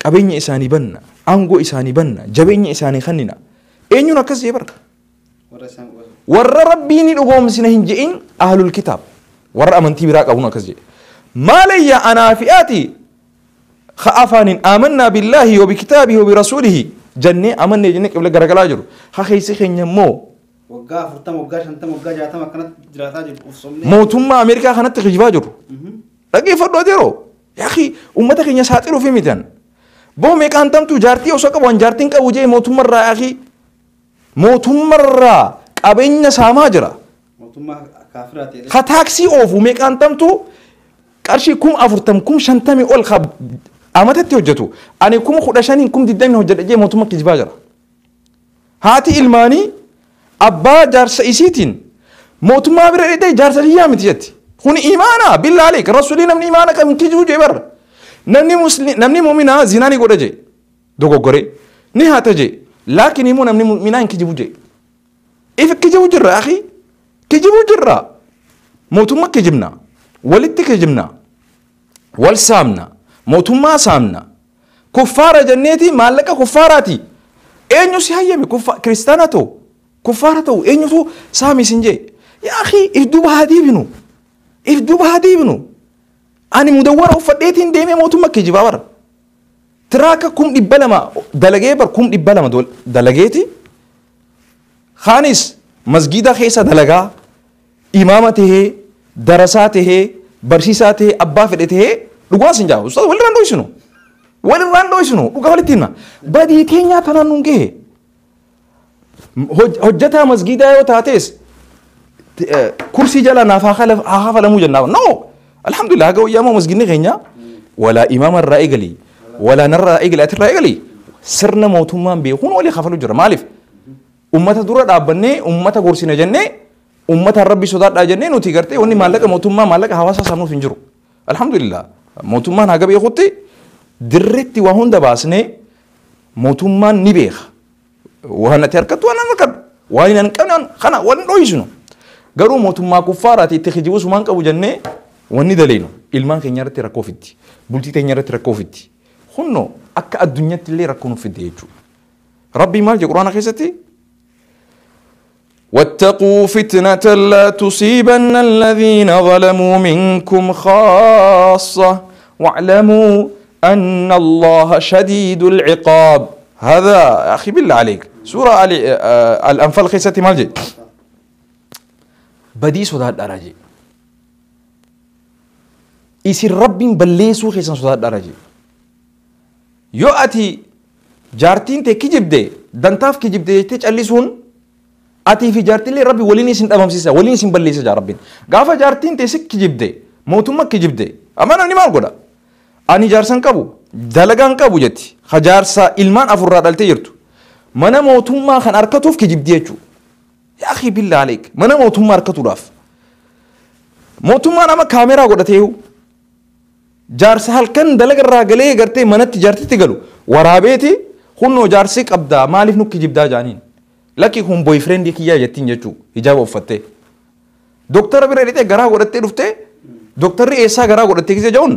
Speaker 3: قبيني إساني بنا أنغو إساني بنا جبيني إساني خننا إنيو نكس جبر ور ربيني لقوم سنهن جئين أهل الكتاب ور أمنتي براك أبونا كسجي ما لي أنا فئاتي خافان آمنا بالله وبكتابه وبرسوله جنة آمنا جنة قبل غرغلا جرو خخيسي خنيمو
Speaker 2: وقا فرتم وقا شنتم وقا جاتم كانت جراتا جرو
Speaker 3: موتما أمريكا خانت خجبا جرو لكن فردو ديرو يا أخي أمتك إن ساترو في ميتان بو ميكان تم تجارتي وسوق وان جارتين كوجي موتما را يا أخي موتما را qabeenya saamaa jira.
Speaker 2: Mootummaa kaafiraa ta'e.
Speaker 3: Ka taaksii oofu meeqaan tamtu qarshii 40,000 50,000 ol amatatti hojjetu. Ani 15,000 20,000 hojjedha jee mootummaa kijibaa jira. Haati ilmaanii abbaa jaarsa isiitiin mootummaa bira dheedee jaarsa biyyaa miti jetti. Kun imaana billaa aleek rasuulii namni imaana qabu kijibuu jee barra. Namni muslim namni mu'minaa zinaa ni godha jee dogoggoree ni haata jee laakiin immoo namni mu'minaa hin kijibu jee. If kijibu jirra akhi kijibu jirra mootummaa kijibna walitti kijibna wal saamna mootummaa saamna kuffaara jenneeti maallaqa kuffaaraati eenyu si hayyame kiristaana ta'u kuffaara ta'u eenyutu saami isin jee yaa akhi if duuba haa deebinu if duuba haa deebinu ani mudawwara uffadheetiin deemee mootummaa kijibaa bara tiraaka 200,000 dalagee bar 200,000 dalageeti خانس مسجد خيسة دلقا إمامته درساته برسيساته أبا فدته لقوا سنجا أستاذ ولا راندو يسنو ولا راندو يسنو لقوا ولتنا بدي تينيا تنانونجه هجتها مسجد وتاتيس كرسي جلا نافخ أخاف لمو جنا نو الحمد لله جو يا ما مسجد نغنيا ولا إمام الرأي قلي ولا نرى إجل أترى إجلي سرنا موتهم بيكون ولا خافلوا جرا مالف أمته دورة أبني أمته غورسينا جنة أمته ربي صدق جنة نوتي قرتي وني مالك موتهم مالك هواسا سامنو فينجرو الحمد لله موتهم هاجا بيخوتي درتي وهون دباسني موتهم نبيخ وهنا تركت وانا نركب وين نكمل خنا وين رويشنو قالوا موتهم كفارة تخجوا سمان كابو جنة وني دليلو ilmaan keenya irratti rakkoo fiddi bultii teenya irratti rakkoo fiddi hunno akka addunyaatti illee rakkoo nuuf fidde jechuudha. Rabbii maal jedhu quraana keessatti واتقوا فتنة لا تصيبن الذين ظلموا منكم خاصة واعلموا أن الله شديد العقاب. هذا يا أخي بالله عليك سورة الأنفال خيستي مال جي بدي صداد أراجي إسي ربي بلسو خيسان صداد أراجي يو أتي جارتين تي كجب دي دنتاف كجب دي تجلسون أتي في جارتين لي ربي وليني سن أمام سيسا وليني سن بلسا جا ربين غافا جارتين تي سك كجب دي موتوما كجب دي أما أنا مال قدا أني جارسان كابو دلقان كابو جتي خجارسا إلمان أفراد التجرتو منا موتوما خن أركتوف كجب ديتشو يا أخي بالله عليك منا موتوما أركتو راف موتوما أنا ما كاميرا قدتيه جارسا هل كان دلق الراجلي قرتي منا تجارتي تقلو ورابيتي خنو جارسك أبدا مالف نك كجب دا جانين لكن هم بوي فريند كيا جتين جتشو إجابة وفتة دكتور بريتي جرا قدتي رفته دكتور إيسا جرا قدتي كذا جون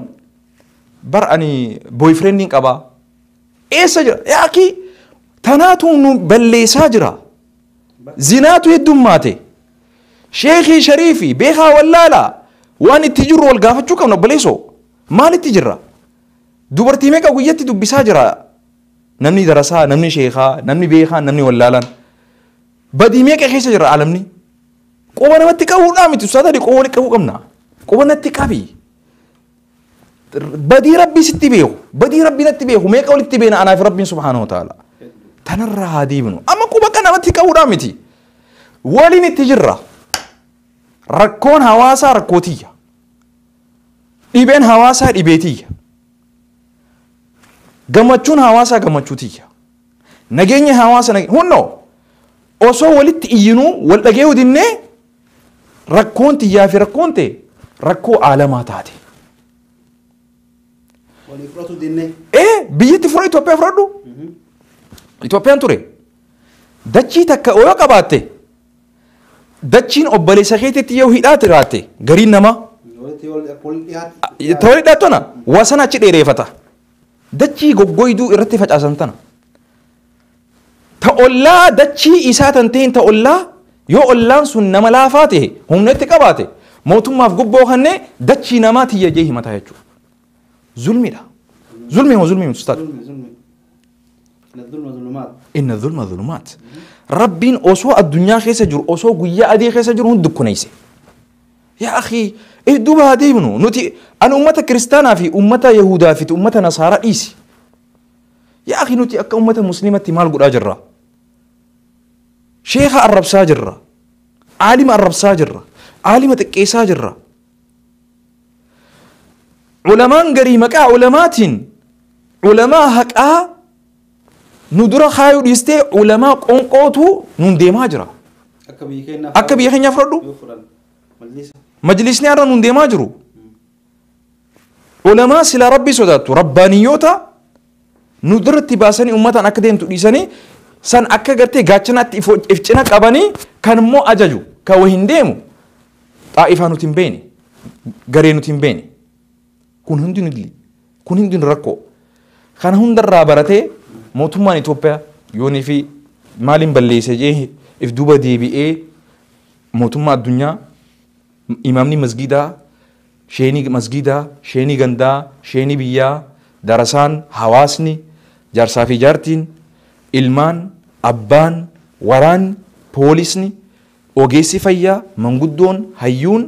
Speaker 3: بر أني بوي فريندين أبا إيسا جرا يا أخي تناتو بلسا جرا زناتو يدوم ماتي شيخي شريفي بيخا ولا لا وان التجر والقافة شو كم بليسو مال التجرة دوبرتي ميكا ويتي دبسا جرا نمني درسا نمني شيخا نمني بيخا نمني ولا لا بدي ميكا خيسا جرا عالمني قوانا ما تكاو نامي تسادا دي قوانا كاو كمنا قوانا تكابي بدي ربي ستي بيهو بدي ربي نتي بيهو ميكا ولتي بينا أنا في ربي سبحانه وتعالى تنرى هذه منو أما كوبا كان ما تكاو نامتي ولين التجرة ركون هواسا ركوتية إبن هواسا إبيتية جمتشون هواسا جمتشوتية نجيني هواسا نجي هونو أصو ولت إينو والأجيو دينه ركون تيا في ركون تي ركو عالمات هذه إيه بيجي فرا إثيوبيا فرادو إثيوبيا توري دتشي تك أويا كباتة دتشين أبالي سخيتي تيو هيدات راتي غرين نما تولي داتونا واسنا تشي ريفتا دتشي غوغويدو إرتي فج أسنتنا تقولا دتشي إساتن تين تقولا يو أولان سن نما لا فاته هم نتكباته موتوم ما في غبو خنة دتشي نما تيجي جيه ما تهجو ظلمي ده ظلمي هو ظلمي أستاذ
Speaker 2: ظلمي إن الظلم ظلمات
Speaker 3: إن الظلم ظلمات ربين أسوأ الدنيا خيسة جر أسوأ قوية أدي خيسة جر هون دكونيسة يا أخي إيه دوبها هذه منو نتي أنا أمة كريستانا في أمة يهودا في أمة نصارى إيسي يا أخي نتي أك أمة مسلمة مال قد أجرة شيخ الرب ساجرة عالم الرب ساجرة عالمة كيسا جرة علماء غريمك علماء علماء حقا ندرا خايو ديستي علماء قنقوتو نون ديما جرا أكا بيخين يفردو مجلسني أرى نون ديما جرو علماء سلا ربي سوداتو ربانيوتا ندرا تباسني أمتا أكدين تديسني سان أكا غرتي غاچنا إفچنا قباني كان مو أجاجو كوهين ديمو طائفة نتين بيني غري نتين بيني كون هندي ندلي كون هندي نركو خان هندر رابرته موتومان إثيوبيا يوني في مالين بليسة جيه إف دوبا دي بي إيه موتوما الدنيا إمامني مسجدا شيني مسجدا شيني غندا شيني بيا درسان حواسني جارسافي جارتين إلمان أبان وران بوليسني ogeessi fayyaa manguddoon hayyuun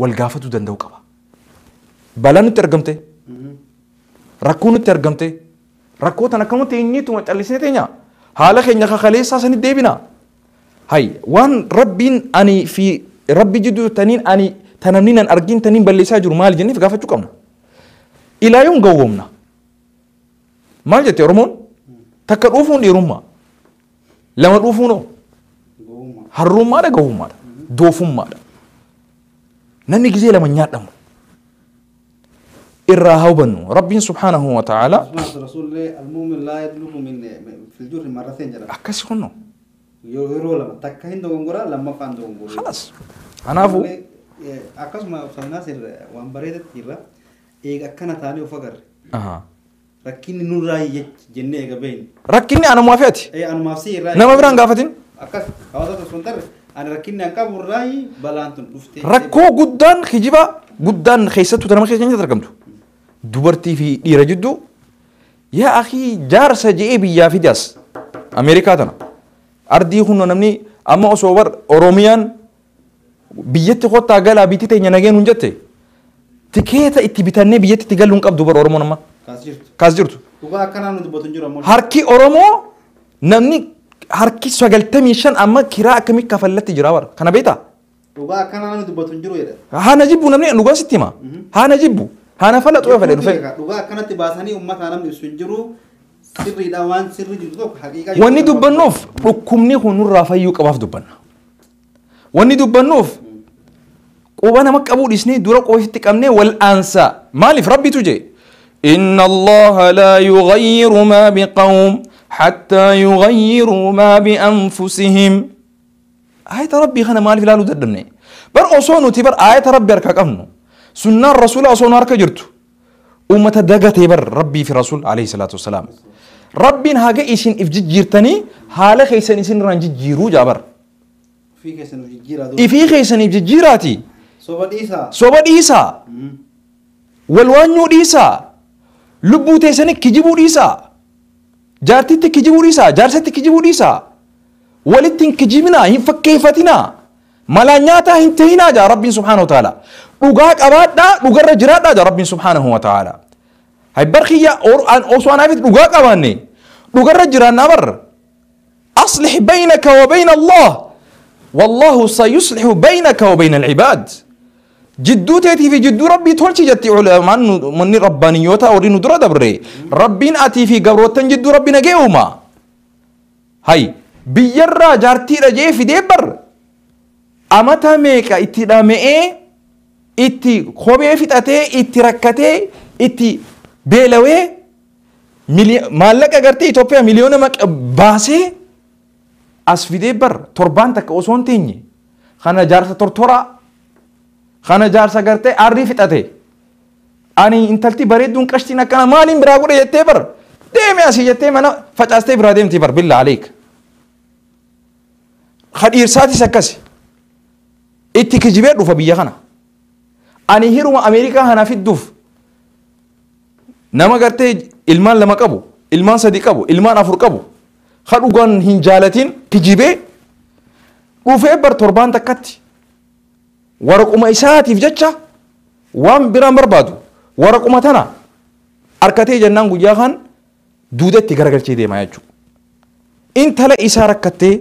Speaker 3: wal gaafatu danda'u qaba. Balaan nutti argamte rakkoo nutti argamte rakkoo tan akkamatti eenyutu callisnee teenya haala keenya kakaleessaa sanitti deebina. Hay waan rabbiin ani fi rabbi jidduu taniin ani tanamni nan argin taniin balleessaa jiru maal jenneef gaafachuu qabna. Ilaayoon gowwoomna. Maal jette Oromoon takka dhuufuun dhiirummaa lama dhuufuunoo harrummaadha gowwummaadha doofummaadha. Namni gisee lama nyaadhamu irraa haa hubannu rabbiin subhaanahu wa ta'ala
Speaker 2: رسول المؤمن لا يدلق من في الجر مرتين جرا
Speaker 3: akkasi kunno
Speaker 2: yeroo lama takka hin dogongora lammaffaan dogongora
Speaker 3: خلاص kanaafuu
Speaker 2: akkasuma Ustaz Naasir waan bareedatti jirra eega akkana taanee of agarre rakkinni nurraa jennee eega beeyne
Speaker 3: rakkinni anumaa fi ati
Speaker 2: anumaaf si irraa
Speaker 3: nama biraan gaafatin
Speaker 2: akkas hawaasa osoo hin tarre ani rakkinni an qabu irraa balaan tun dhufte
Speaker 3: rakkoo guddaan kijiba guddaan keessattuu nama keessa argamtu dubartii fi dhiira jidduu Yaa akhii jaarsa je'ee biyyaa fidas Ameerikaa tana ardii kun namni amma osoo bar Oromiyaan biyyatti kottaa galaa bitti teenya nageen hun jette tikeeta itti bitannee biyyatti itti galuun qabdu bar Oromoon amma kaas jirtu. Harki Oromoo namni harki 95 amma kiraa akkamii kafallatti jira bar kana beektaa?
Speaker 2: Dhugaa akkanaa namni dubbatu hin jiru jedha.
Speaker 3: Haana jibbu namni dhugaa sitti hima. Haana jibbu. Haana falaxuu yoo fedhe dhufee.
Speaker 2: Dhugaa akkanatti baasanii uummataa namni ibsu hin jiru. Sirriidha waan sirri jiru tokko haqiiqaa.
Speaker 3: Wanni dubbannuuf dhukkubni kun nurraa fayyuu qabaaf dubbanna. Wanni dubbannuuf quba nama qabuu dhiisnee dura qofitti qabnee wal aansaa. Maaliif rabbitu jee? Inna Allaha laa yughayyiru maa biqawm hattaa yughayyiruu maa bianfusihim. Ayata rabbii kana maaliif ilaaluu dadhabne? Bar osoo nuti bar ayata rabbii harkaa qabnu sunnaan rasuula osoo nu harka jirtu uummata dagatee bar rabbii fi rasuul alayhi salaatu wassalaam. Rabbiin haga isin if jijjiirtanii haala keessan isin irraan jijjiiruu jaa bar. Ifii keessaniif jijjiiraati.
Speaker 2: Soba dhiisaa.
Speaker 3: Soba dhiisaa. Wal waanyuu dhiisaa. Lubbuu teessanii kijibuu dhiisaa. Jaartitti kijibuu dhiisaa. Jaarsatti kijibuu dhiisaa. Walitti hin kijibinaa, hin fakkeeffatinaa. Malaa nyaataa hin tahinaa jaa Rabbiin subhaanahu wa ta'ala. Dhugaa qabaadhaa, dhugarra jiraadhaa jaa Rabbiin subhaanahu wa ta'ala. Hay barkiyya osoo anaafit dhugaa qabaanne dhugarra jiraannaa bar. Aslih baynaka wa bayna Allah. Wallahu sayuslihu baynaka wa bayna al-ibaad. Jidduu teetii fi jidduu rabbii tolchi jetti ulamaan manni rabbaaniyyoota warri nu dura dabre. Rabbiin atii fi gabroottan jidduu rabbi nagee uuma. Hay biyyarraa jaartiidha jee fidee bar amata meeqa itti dhama'ee itti kophee fixatee itti rakkatee itti beelawee maallaqa gartee Itoophiyaa miliyoona baasee as fidee bar torbaan takka osoo hin teenye kana jaarsa tortoraa kana jaarsa gartee arrii fixate ani intalti bareedduun qashtiin akkana maaliin biraa godhe jettee bar deeme asii jettee mana facaastee biraa deemti bar billaa aleek. Kadhiirsaatis akkasi itti kijibee dhufa biyya kana. Ani hiruma Ameerikaa kana fidduuf nama gartee ilmaan 2 qabu, ilmaan 3 qabu, ilmaan 4 qabu ka dhugaan hin jaalatin kijibee dhufee bar torbaan takkatti waraquma isaatiif jecha waan biraan barbaadu waraquma tana harkatee jennaan guyyaa kan duudatti garagalchee deemaa jechuudha. Intala isaa rakkattee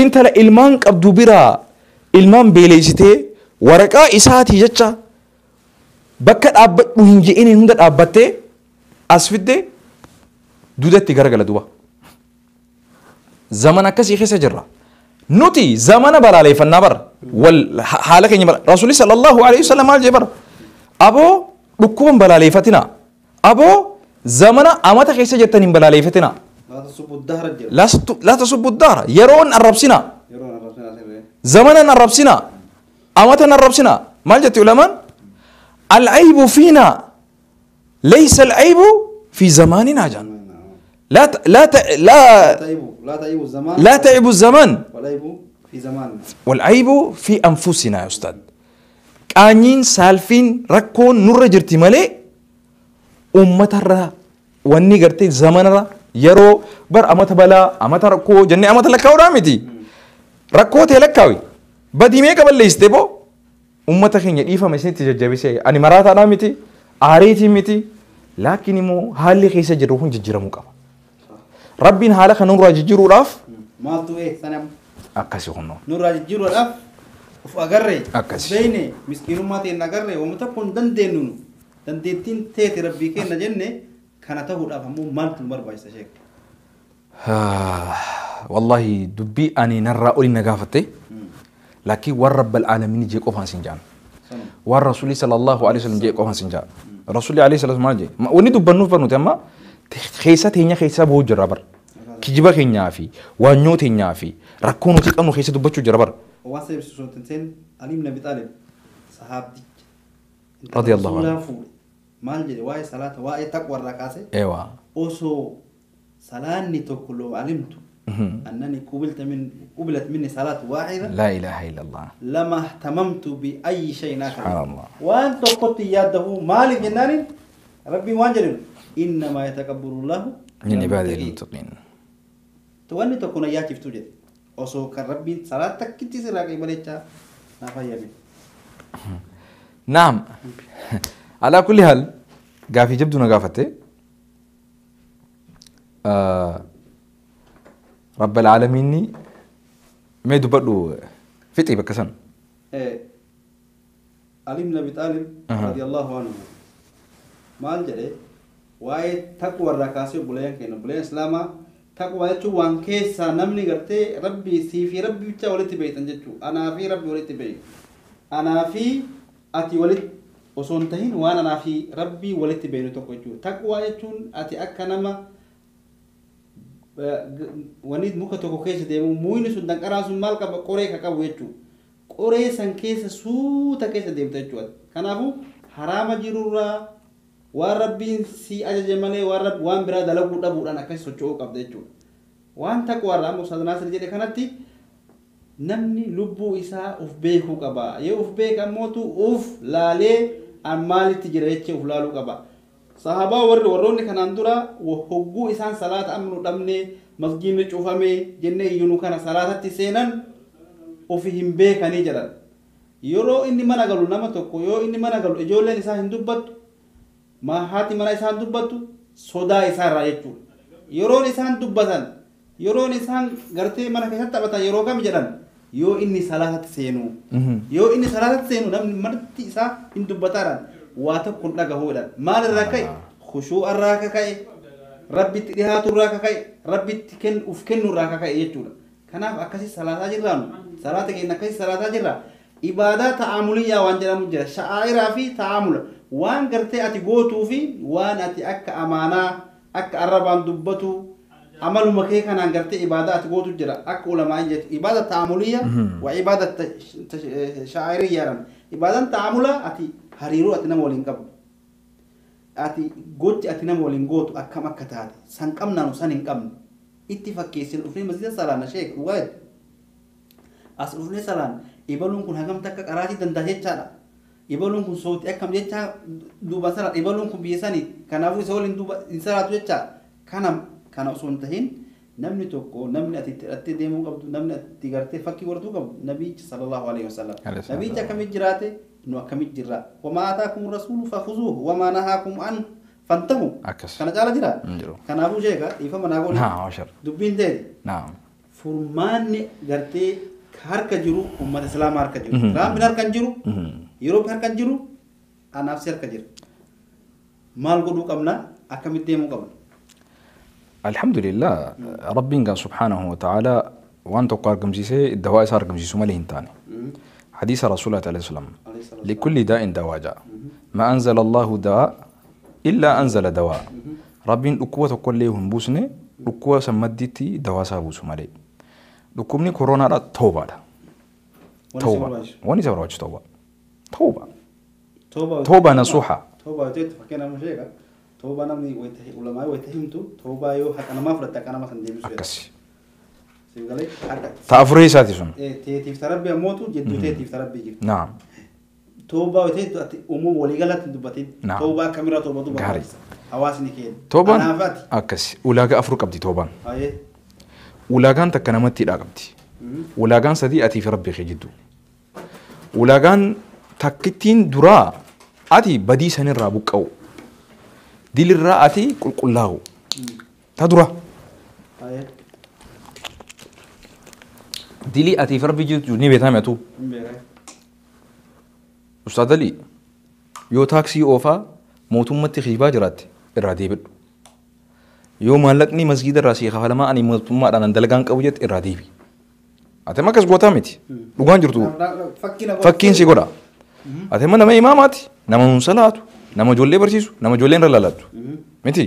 Speaker 3: intala ilmaan qabdu biraa ilmaan beeleessitee waraqaa isaatii jecha bakka dhaabbadhu hin je'iniin hunda dhaabbattee as fiddee duudatti garagala duba. Zamana akkasii keessa jirra. Nuti zamana balaaleeffannaa bara wal haala keenya bara Rasuulli sallallahu alaihi wasallam maal jee bara aboo dhukkuba hin balaaleeffatinaa aboo zamana amata keessa jirtan hin balaaleeffatinaa. لا تصبوا الدهر يرون الربسنا زمنا الربسنا أمتنا الربسنا ما جت علماء العيب فينا ليس العيب في زماننا جان لا لا لا
Speaker 2: لا تعيب الزمان
Speaker 3: لا تعيب الزمان
Speaker 2: والعيب في زماننا
Speaker 3: والعيب في أنفسنا يا أستاذ. قانين سالفين ركون نور جرتي مالي أمتنا واني قرتي زماننا yeroo bar amata balaa amata rakkoo jennee amata lakkaa'uudhaa miti. Rakkoo ta'e lakkaawi. Badii meeqa balleessite boo uummata keenya dhiifama isinitti jajjabeessee ani maraataadhaa miti aareetii miti laakiin immoo haalli keessa jirru kun jijjiiramuu qaba. Rabbiin haala kana nurraa jijjiiruudhaaf
Speaker 2: maaltu sanam
Speaker 3: akkasi kunnoo.
Speaker 2: Nurraa jijjiiruudhaaf of agarree
Speaker 3: akkasi
Speaker 2: beeyne miskiinummaa ta'e agarree uummata kun dandeenyu dandeettiin teete rabbii kenna jenne kana ta'uudhaaf ammoo maaltu nu barbaachisa sheek?
Speaker 3: Wallahi dubbii ani narraa oli na gaafatte laakiin waan rabbal aalamiin jee qofaan sin jaan. Waan rasuulli sallallahu alaihi wasallam jee qofaan sin jaan. Rasuulli alaihi salatu maal jee? Wanni dubbannuuf barnuti amma keessa teenya keessa bahuu jirra bar. Kijiba keenyaa fi waanyoo teenyaa fi rakkoo nuti qabnu keessa dubbachuu jira bar.
Speaker 2: Waan sa ibsisu sun teen Ali ibn Abi Talib sahaabdicha.
Speaker 3: Radiyallahu anhu.
Speaker 2: Maal jedhe waa'ee salaata waa'ee taqwa irraa kaase.
Speaker 3: Eewaa.
Speaker 2: Osoo salaanni tokko loo alimtu أنني قبلت مني صلاة واحدة
Speaker 3: لا إله إلا الله
Speaker 2: لما اهتممت بأي شيء آخر
Speaker 3: سبحان الله
Speaker 2: وأنت قلت يده مالك جنان ربي وانجل Innamaa yataqabbalullahu
Speaker 3: Min ibaadihi al-muttaqiin.
Speaker 2: Wanni tokko na yaachiftu jedhe. Osoo kan Rabbiin salaata takkitti sirraa qeebalechaa naa fayyame.
Speaker 3: Naam. Alaa kulli haal gaafii jabduu na gaafatte. Rabbal aalamiinni mee dubbadhu fixii bakka san.
Speaker 2: Ali ibn Abi Talib radiyallahu anhu maal jedhe waa'ee taqwa irraa kaasee obboleeyyan keenya obboleeyyan islaamaa taqwa jechuun waan keessaa namni gartee Rabbii sii fi Rabbi bichaa walitti beektan jechuudha. Anaa fi Rabbi walitti beeku. Anaa fi ati walitti osoo hin tahin waan anaa fi Rabbii walitti beeknu tokko jechuudha. Taqwa jechuun ati akka nama wani muka tokko keessa deemu muyni sun danqaraan sun maal qaba qoree ka qabu jechuudha. Qoree san keessa suuta keessa deemta jechuudha. Kanaafuu haraama jirurraa waan Rabbiin si ajaje malee waan biraa dalaguu dhabuudhaan akkasi socho'uu qabda jechuudha. Waan taqwaarraa amma Ustaaz Naasir jedhe kanatti namni lubbuu isaa uf beekuu qaba. Yoo uf beeka ammootu uf laalee an maalitti jira jechee uf laaluu qaba. Sahabaa warroonni kanaan dura hogguu isaan salaata amma nu dhabne masgiidni cufame jennee iyyuu nu kana salaatatti seenan ofi hin beekanii jedhan. Yeroo inni mana galu nama tokko yoo inni mana galu ijoolleen isaa hin dubbattu haati mana isaa hin dubbattu sodaa isaa irraa jechuudha. Yeroon isaan dubbatan yeroon isaan gartee mana keessatti taphatan yeroo kam jedhan yoo inni salaatatti seenu. Yoo inni salaatatti seenu namni marti isaa hin dubbataadhaan waa tokko hin dhagahuudhaan maal irraa ka'e khushuu'a irraa ka'e Rabbitti dhihaatu irraa ka'e Rabbitti uf kennu irraa ka'e jechuudha. Kanaaf akkasii salaataa jirraanu salaata keenya akkasii salaataa jirra. Ibaadaa ta'aamuliyyaa waan jedhamu jira. Sha'aa'iraa fi ta'aamula waan gartee ati gootuu fi waan ati akka amaanaa akka arrabaan dubbatu amaluma kee kanaan gartee ibaadaa ati gootu jira. Akka ulamaan jettu ibaada ta'aamuliyyaa wa ibaada sha'aa'iriyyaadhaan. Ibaadaan ta'aamula ati hariiroo ati nama waliin qabdu. Ati gochi ati nama waliin gootu akkam akka taate san qabnaanu san hin qabnu. Itti fakkeessin dhufnee masjida salaana sheek dhugaa jedhu. As dhufnee salaan ibaluun kun hagam takka qaraatii danda'a jechaadha. Ibaluun kun sootii akkam jechaa duuba salaan ibaluun kun biyya sanii kanaafuu isa waliin duuba hin salaatu jechaa. Kana osoo hin tahin namni tokko namni ati itti hidhattee deemuu qabdu namni ati gartee fakkii godhatuu qabdu nabiicha sallallahu alaihi wasallam. Nabiicha akkamitti jiraate nu akkamitti jirra. Wamaa ataakum rasuulu fakhuzuuhu wamaa nahaakum an fantahu. Kana caala jira. Kanaafuu sheeka dhiifama naa godhi. Dubbiin ta'e. Furmaanni gartee harka jiru uummata islaamaa harka jiru. Tiraampiin harka hin jiru. Yeroopi harka hin jiru. Anaaf si harka jira. Maal godhuu qabna? Akkamitti deemuu qabna?
Speaker 3: Alhamdulillah Rabbiin kan subhaanahu wa ta'ala waan tokko argamsiisee dawaa isaa argamsiisu malee hin taane. حديث رسول الله عليه السلام لكل داء دواء جاء ما أنزل الله داء إلا أنزل دواء ربين أقوى تقول لهم بوسنة أقوى سمدتي دواء سابوس مالي لكمني كورونا لا توبة توبة وني سبراج توبة توبة توبة توبة نصوحة
Speaker 2: توبة تيت فكنا مشيك توبة نمني ويته علماء ويتهمتو توبة يو حتى أنا ما فرت أنا ما سندي
Speaker 3: أكسي تأفري ساتيسون.
Speaker 2: تيتيف تربي موتو جدو تيتيف تربي جد.
Speaker 3: نعم.
Speaker 2: توبة وتيت أمو ولي غلط دبتين.
Speaker 3: نعم.
Speaker 2: توبة كاميرا توبة توبة.
Speaker 3: غاري.
Speaker 2: حواسني كين.
Speaker 3: توبة. أكس. ولاجا أفرق أبدي توبة.
Speaker 2: أيه.
Speaker 3: ولاجان تكنمتي لا أبدي. ولاجان سدي أتي في ربي خجدو. ولاجان تكتين درا أتي بدي سن الرابك أو. ديل الرا أتي كل كله. تدرا.
Speaker 2: أيه.
Speaker 3: ديلي أتي في ربي جدو نبي تامتو. أستاذ علي yoo taaksii oofaa mootummatti kiibaa jiraatte irraa deebi'u. Yoo maallaqni masgiida irraa sii kafalamaa ani mootummaadhaan dalagaan qabu jette irraa deebi. Ati amma akkas gootaa miti. Dhugaan jirtu. Fakkiin si godha. Ati amma nama imaamaati. Nama nun salaatu. Nama ijoollee barsiisu. Nama ijoolleen irra laalattu. Miti.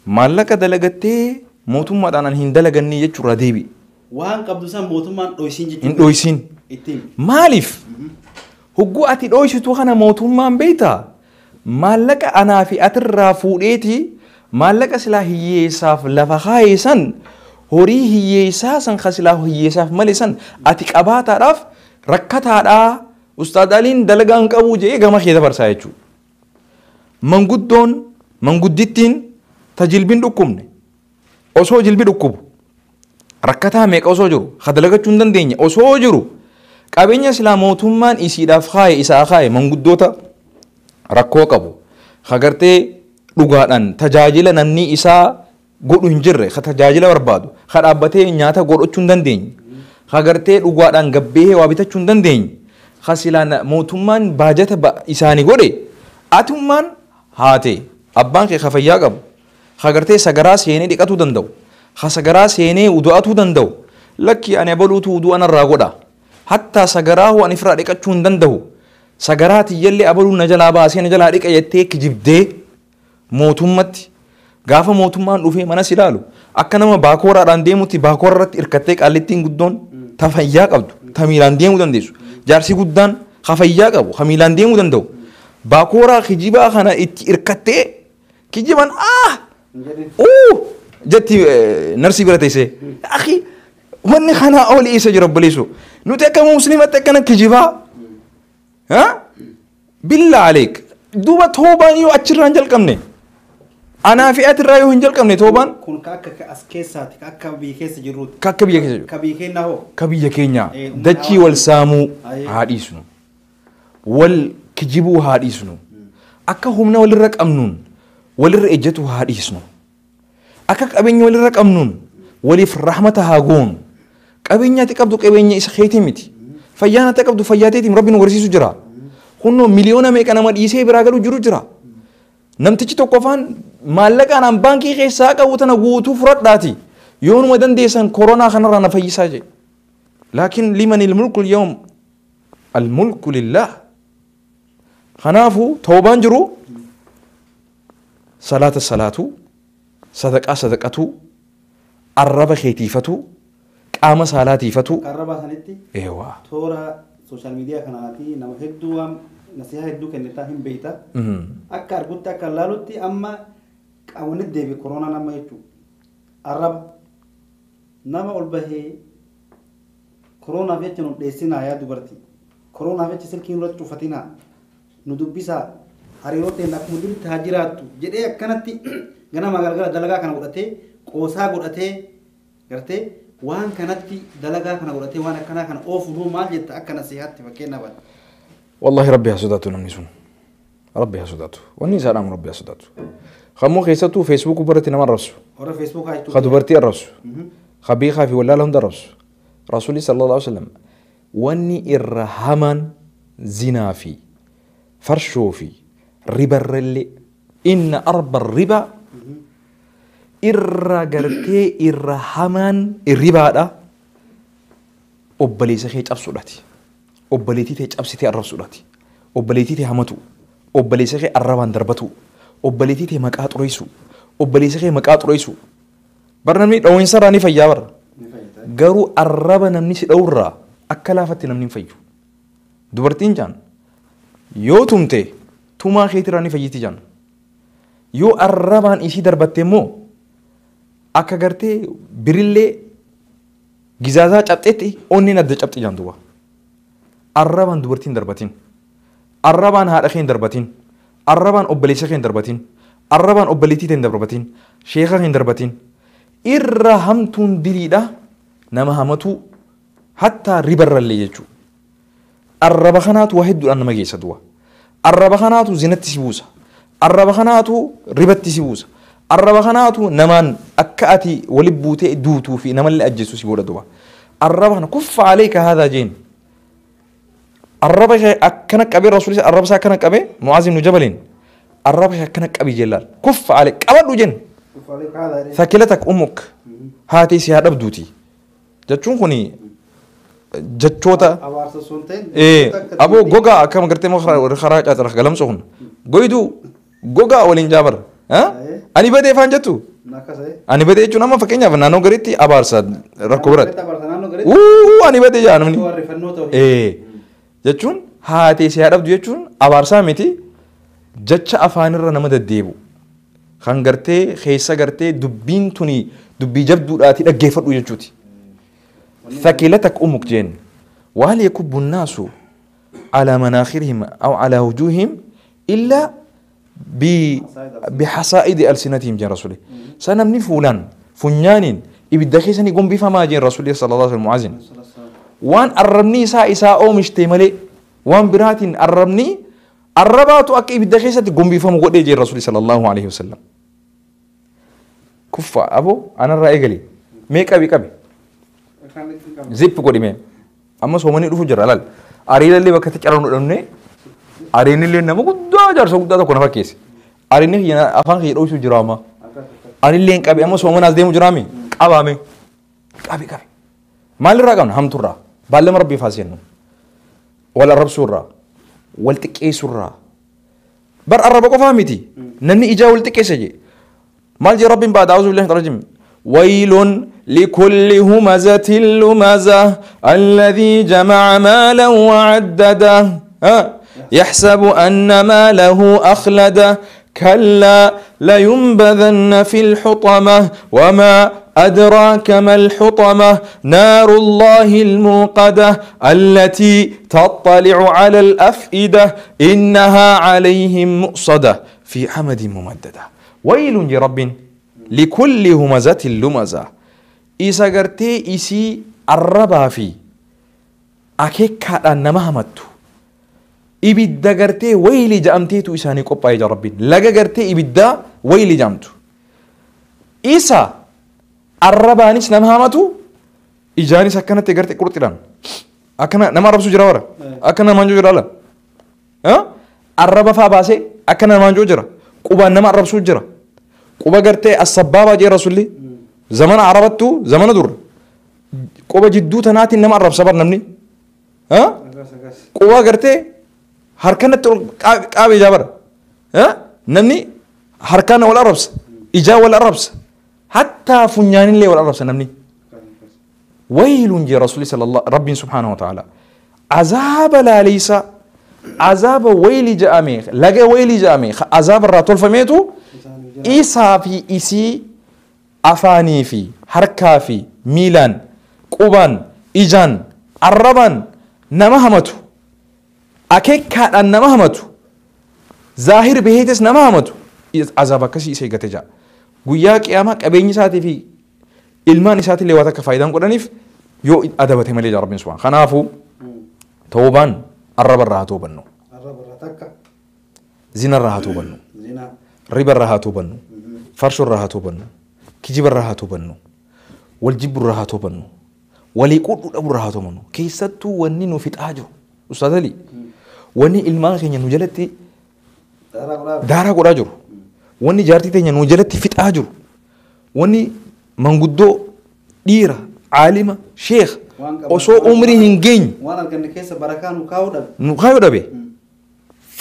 Speaker 3: Maallaqa dalagattee mootummaadhaan ani hin dalaganne jechuurraa deebi.
Speaker 2: Waan qabdu san mootummaan dhoysiin jechuudha.
Speaker 3: Hin dhoysiin. Maaliif? Hogguu ati dhoysitu kana mootummaan beektaa? Maallaqa anaa fi atirraa fuudheeti maallaqa silaa hiyyeessaaf lafa kaa'e san horii hiyyeessaa san ka silaa hiyyeessaaf malee san ati qabaataadhaaf rakkataadhaa Ustaad Aliin dalagaan qabu jedhee gama kee dabarsaa jechuudha. Manguddoon Manguddittiin ta jilbiin dhukkubne osoo jilbi dhukkubu rakkataa meeqa osoo jiru kadalagachuu hin dandeenye osoo jiru qabeenya silaa mootummaan isiidhaaf kaaye isaa kaaye manguddoota rakkoo qabu hagartee dhugaadhaan tajaajila namni isaa godhu hin jirre ka tajaajila barbaadu ka dhaabbatee nyaata godhachuu hin dandeenye hagartee dhugaadhaan gabbee waa bitachuu hin dandeenye ka silaa mootummaan baajata isaanii godhe atummaan haate abbaan kee ka fayyaa qabu hagartee sagaraa seenee dhiqatuu danda'u ka sagaraa seenee udu'atuu danda'u lakki ani abaluutu udu'an irraa godha hattaa sagaraa hoo ani ifirraa dhiqachuu hin danda'u sagaraa tiyyallee abaluu na jalaa baasee na jalaa dhiqa jettee kijibdee mootummatti gaafa mootummaan dhufee mana si ilaalu akka nama baakooraadhaan deemutti baakoora irratti hirkattee qaallittiin guddoon ta fayyaa qabdu ta miilaan deemuu dandeessu jaarsi guddaan ka fayyaa qabu ka miilaan deemuu danda'u baakooraa kijibaa kana itti hirkattee kijiban jetti narsii bira teessee akhi wanni kanaa oli isa jira obboleessu nuti akka musliimatti akkana kijibaa billaa aleek duuba toobaan yoo achirraa hin jalqabne anaa fi atirraa yoo hin jalqabne toobaan
Speaker 2: Kun ka akka as keessaati ka akka biyya keessa jirruuti.
Speaker 3: ka akka biyya keessa jiru
Speaker 2: Ka biyya keenyaa hoo?
Speaker 3: ka biyya keenyaa
Speaker 2: Uummata
Speaker 3: dachii wal saamuu
Speaker 2: Aye.
Speaker 3: haa dhiisnu wal kijibuu haa dhiisnu akka humna walirra qabnuun walirra ejjatu haa dhiisnu akka qabeenya walirra qabnuun waliif rahmata haa goonu qabeenya ati qabdu qabeenya isa keetii miti fayyaan ati qabdu fayyaa teetiin rabbi nu barsiisu jira kunnoo miliyoona meeqa nama dhiisee biraa galu jiru jira namtichi tokko afaan maallaqaan an baankii keessaa qabu tana guutuu fudhadhaati yoonuma dandeessan koronaa kanarraa na fayyisaa jedhe laakiin liman ilmulku lyawm almulku lillaah kanaafuu toobaan jiru salaata salaatuu sadaqaa sadaqatuu arraba keetiifatuu qaama saalaatiifatuu
Speaker 2: Arrabaa sanitti
Speaker 3: eewaa
Speaker 2: toora sooshaal miidiyaa kanaati nama hedduu waan nasihaa hedduu kennitaa hin beekta. Akka argutti akka laalutti amma qaawwanni deebi koronaan amma jechuudha. Arraba nama ol bahee koronaaf jecha nu dheessinaa yaa dubartii. Koronaaf jecha silkii nurratti cufatinaa nu dubbisaa hariiroo ta'een akkuma duritti haa jiraattu jedhee akkanatti ganama galgala dalagaa kana godhatee qoosaa godhatee gartee waan kanatti dalagaa kana godhatee waan akkanaa kana oofu nuu maal jetta akka nasihaatti fakkeenyaaf.
Speaker 3: Wallahi rabbi haa sodaatu namni sun. Rabbi haa sodaatu. Wanni isaa dhaamu rabbi haa sodaatu. Kammoo keessattuu feesbuuk biratti nama arrabsu.
Speaker 2: Warra feesbuukaa jechuudha.
Speaker 3: Ka dubartii arrabsu. Ka beekaa fi wallaala hunda arrabsu. Rasuulli sallallahu alaihi wasallam wanni irra hamaan zinaa fi farshoo fi ribarrallee inna arba riba irra gartee irra hamaan ribaadha obboleessa kee cabsuudhaati. Obboleettii tee cabsitee arrabsuudhaati. Obboleettii tee hamatu. Obboleessa kee arrabaan darbatu. Obboleettii tee maqaa xureessu. Obboleessa kee maqaa xureessu. Bar namni dhawinsa irraa ni fayyaa bara.
Speaker 2: Ni fayyada.
Speaker 3: Garuu arraba namni si dhawurraa akka laafatti namni hin fayyu. Dubartiin jaan yoo tumte tumaa keetirraa ni fayyiti jaan. Yoo arrabaan isii darbatte immoo akka gartee birillee gizaazaa cabxetti onneen adda cabxi jaan duuba. Arrabaan dubartiin darbatin. Arrabaan haadha kee hin darbatin. Arrabaan obboleessa kee hin darbatin. Arrabaan obboleettii tee hin darbatin. Sheeka kee hin darbatin. Irra hamtuun diliidha nama hamatuu hattaa ribarrallee jechuudha. Arraba kanaatu waa hedduudhaan nama geessa du'a. Arraba kanaatu zinatti si buusa. Arraba kanaatu ribatti si buusa. Arraba kanaatu namaan akka ati wali buutee duutuu fi namallee ajjeessu si godha du'a. Arraba kana kuffa aleeka haadaa jeen. Arraba kee akkana qabee rasuulli arraba isaa akkana qabee Mu'aaz ibnu Jabaliin arraba kee akkana qabii jellaan kuffa alee qabadhu jeen.
Speaker 2: Uffaalee kaadaa jedhee.
Speaker 3: Thakilatak ummuk haati si haa dhabduuti. Jechuun kuni jechoota
Speaker 2: Abaarsa sun ta'in.
Speaker 3: Aboo gogaa akkam gartee moo karaa caacara galamsa kun goyduu gogaa waliin jaabar ani badee faan jettu
Speaker 2: Akkasee.
Speaker 3: ani badee jechuun amma fakkeenyaaf naannoo gariitti abaarsa rakkoo biratti
Speaker 2: Abaarsa naannoo gareetti.
Speaker 3: uu ani badee jaa namni
Speaker 2: Warreeffannoo ta'u.
Speaker 3: Jechuun haatee si haa dhabdu jechuun abaarsaa miti jecha afaanirra nama deddeebu kan gartee keessa gartee dubbiin tuni dubbii jabduudhaati dhaggeeffadhu jechuuti. ثكلتك أمك جن وهل يكب الناس على مناخرهم أو على وجوههم إلا بحصائد ألسنتهم جن رسولي سنمني فلان فنيانين إبدا خيسني قم بفما جن رسولي صلى الله عليه وسلم معزن وان الرمني سا إسا أو مشتملي وان براتين الرمني الرباتو أك إبدا خيسة قم بفما قد جن رسولي صلى الله عليه وسلم كفا أبو أنا الرأي قلي ميك أبي كبي زيب قولي مين أما سومني رفو جرالال أريد اللي بكتك أرون أروني أريني اللي نمو قد جرس قد هذا كنا فكيس أريني هنا أفهم خير أوشو جراما أريني اللي إنك أبي أما سومن أزدي مجرامي أبامي أبي كبي ما اللي راقون هم ترى بالله مربي فاسينه ولا الرب سورة والتكي سورة بر الرب قفهمتي نني إجا والتكي سجي مال رب بعد أعوذ بالله من الرجيم ويل لكل همزة لمزة الذي جمع مالا وعدده يحسب أن ماله أخلده كلا لينبذن في الحطمة وما أدراك ما الحطمة نار الله الموقدة التي تطلع على الأفئدة إنها عليهم مؤصدة في عمد ممددة. ويل لرب لكل همزة لمزة إذا قرتي إسي الربا في أكيكا أنما همتو إبدا قرتي ويلي جامتيتو إساني قبا يا ربي لقى قرتي إبدا ويلي جامتو إسا الربا نيس نمهمتو إجاني سكنت قرتي قرتي أكنا نما رب سجرا ورا أكنا مانجو جرا ها الربا فاباسي أكنا مانجو جرا قبا نما رب سجرا قبا قرتي السبابة جي رسولي زمان عربتو زمان دور قبا جدو تناتي نما رب صبر نمني ها قبا قرتي هركنت قابي جابر ها نمني هركان ولا ربس إجا ولا ربس حتى فنيان لي ولا ربس نمني ويل جي رسولي صلى الله ربي سبحانه وتعالى عذاب لا ليس عذاب ويل جامي لقى ويل جامي عذاب الراتول فميتو إيسا في إسي أفاني في حركة في ميلان قبان إجان الربان نمهمتو أكيد أن نمهمتو ظاهر بهيتس نمهمتو عذاب كسي إسي قتجا قياك يا أبيني ساتي في إلمان ساتي اللي واتك فايدان قرانيف يو أدبتي ملي ربي سبحانه خنافو توبان الرب الرها توبنو
Speaker 2: الرب الرها
Speaker 3: زنا الرها توبنو
Speaker 2: زنا
Speaker 3: ربا الرها توبنو فرش الرها توبنو كجيب الرها توبنو والجب الرها توبنو وليقول الأبو الرها توبنو كيستو ونينو في تاجو أستاذ لي وني إلمان خيني نجلتي دارا قراجر وني جارتي تيني نجلتي في تاجر وني منقدو ديرة عالمة شيخ osoo umrii hin geenye
Speaker 2: waan arganne keessa barakaa nu kaa'uu dhabe
Speaker 3: nu kaa'uu dhabe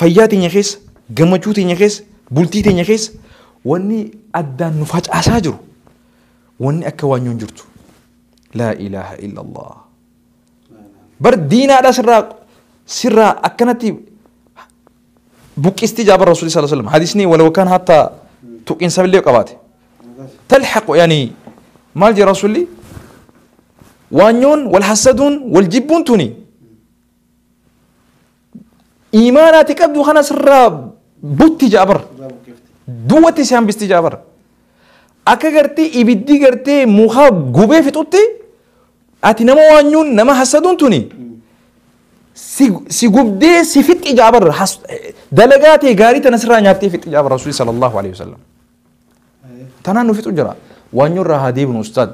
Speaker 3: fayyaa teenya keessa gammachuu teenya keessa bultii teenya keessa wanni addaan nu facaasaa jiru wanni akka waanyoon jirtu laa ilaaha illa allah bar diinaadha sirraa akkanatti buqqisti jaaba rasuuli sallallahu alaihi wasallam hadisni walaw kaan hatta tuqinsa illee qabaate talhaqu yani maal jee rasuulli وانيون والحسدون والجبون توني إيماناتك أبدو خنا سر بوتي جابر دوتي سام بستي جابر أكا قرتي إبدي قرتي مخا قبي في توتي أتي نما وانيون نما حسدون توني سي قبدي سفت جابر دلقاتي غاري تنسرا نياتي في جابر رسول صلى الله عليه وسلم تنانو في تجرا وانيون راهدي بن أستاذ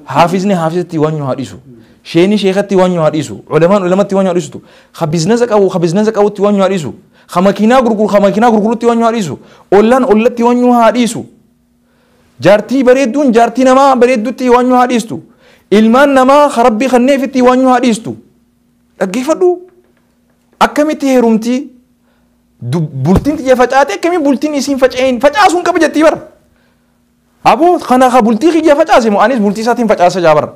Speaker 3: حافظني حافظتي وانيو هاديسو شيني شيختي وانيو هاديسو علماء علماء وانيو هاديسو خبزنزك او خبزنزك او وانيو هاديسو خماكينا غرغر خماكينا غرغر وانيو هاديسو اولان اولتي وانيو هاديسو جارتي بريدون جارتي نما بريدوتي وانيو هاديستو ilmaan namaa rabbii kanneefitti waan nu haadhiistu dhaggeeffadhu akkamitti heerumti bultiin xiyya facaate akkamii bultiin isiin faca'een facaasuun qaba jettii bara aboo kana ka bultii kiyya facaase moo anis bultii isaatiin facaasa jaa bara.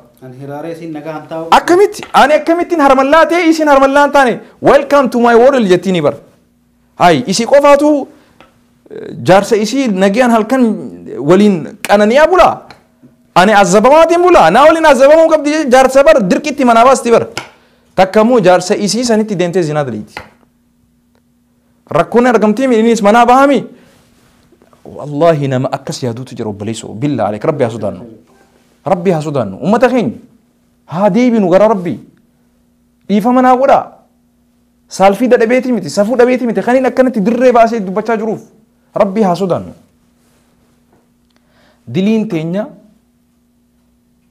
Speaker 3: Akkamitti ani akkamittiin harmallaa ta'e isiin harmallaa hin taane welcome to my world jettiini bara. Hay isii qofaatu jaarsa isii nagayaan halkan waliin qananiyaa bulaa. Ani azabamaatiin bulaa naa waliin azabamuu qabdi jaarsa bara dirqitti manaa baasti bara. Takka immoo jaarsa isii sanitti deemtee zinaa daliiti. Rakkoon argamtee innis manaa bahami. Wallaahi nama akkas yaaduutu jira obboleessoo. Billaa aleek rabbi haa sodaannu. Rabbi haa sodaannu. Uummata keenya haa deebinu gara rabbii. Dhiifama naa godhaa. Saalfii dadhabeetii miti, safuu dhabeetii miti, kan inni akkanatti dirree baasee dubbachaa jiruuf rabbii haa sodaannu. Diliin teenya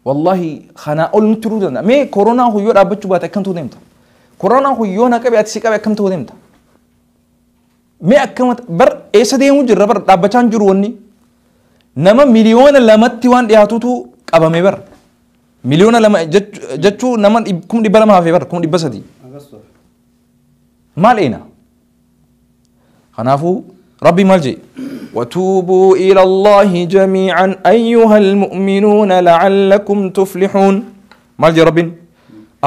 Speaker 3: wallaahi kanaa ol nutti dhufuu danda'a. Mee koronaa huyyoo dhaabbachuu baate akkam ta'uu deemta? Koronaa huyyoo na qabe ati si qabe akkam ta'uu deemta? Mee akkamata bar eessa deemuu jirra bar dhaabbachaa hin jiru wanni. Nama 2,000,000 waan dhiyaatutu qabame bar. 2,000,000 jechuu nama 200,000 hafe bar 300,000. Maal eena? Kanaafuu rabbi maal jedhe? وتوبوا إلى الله جميعا أيها المؤمنون لعلكم تفلحون. مال جي ربين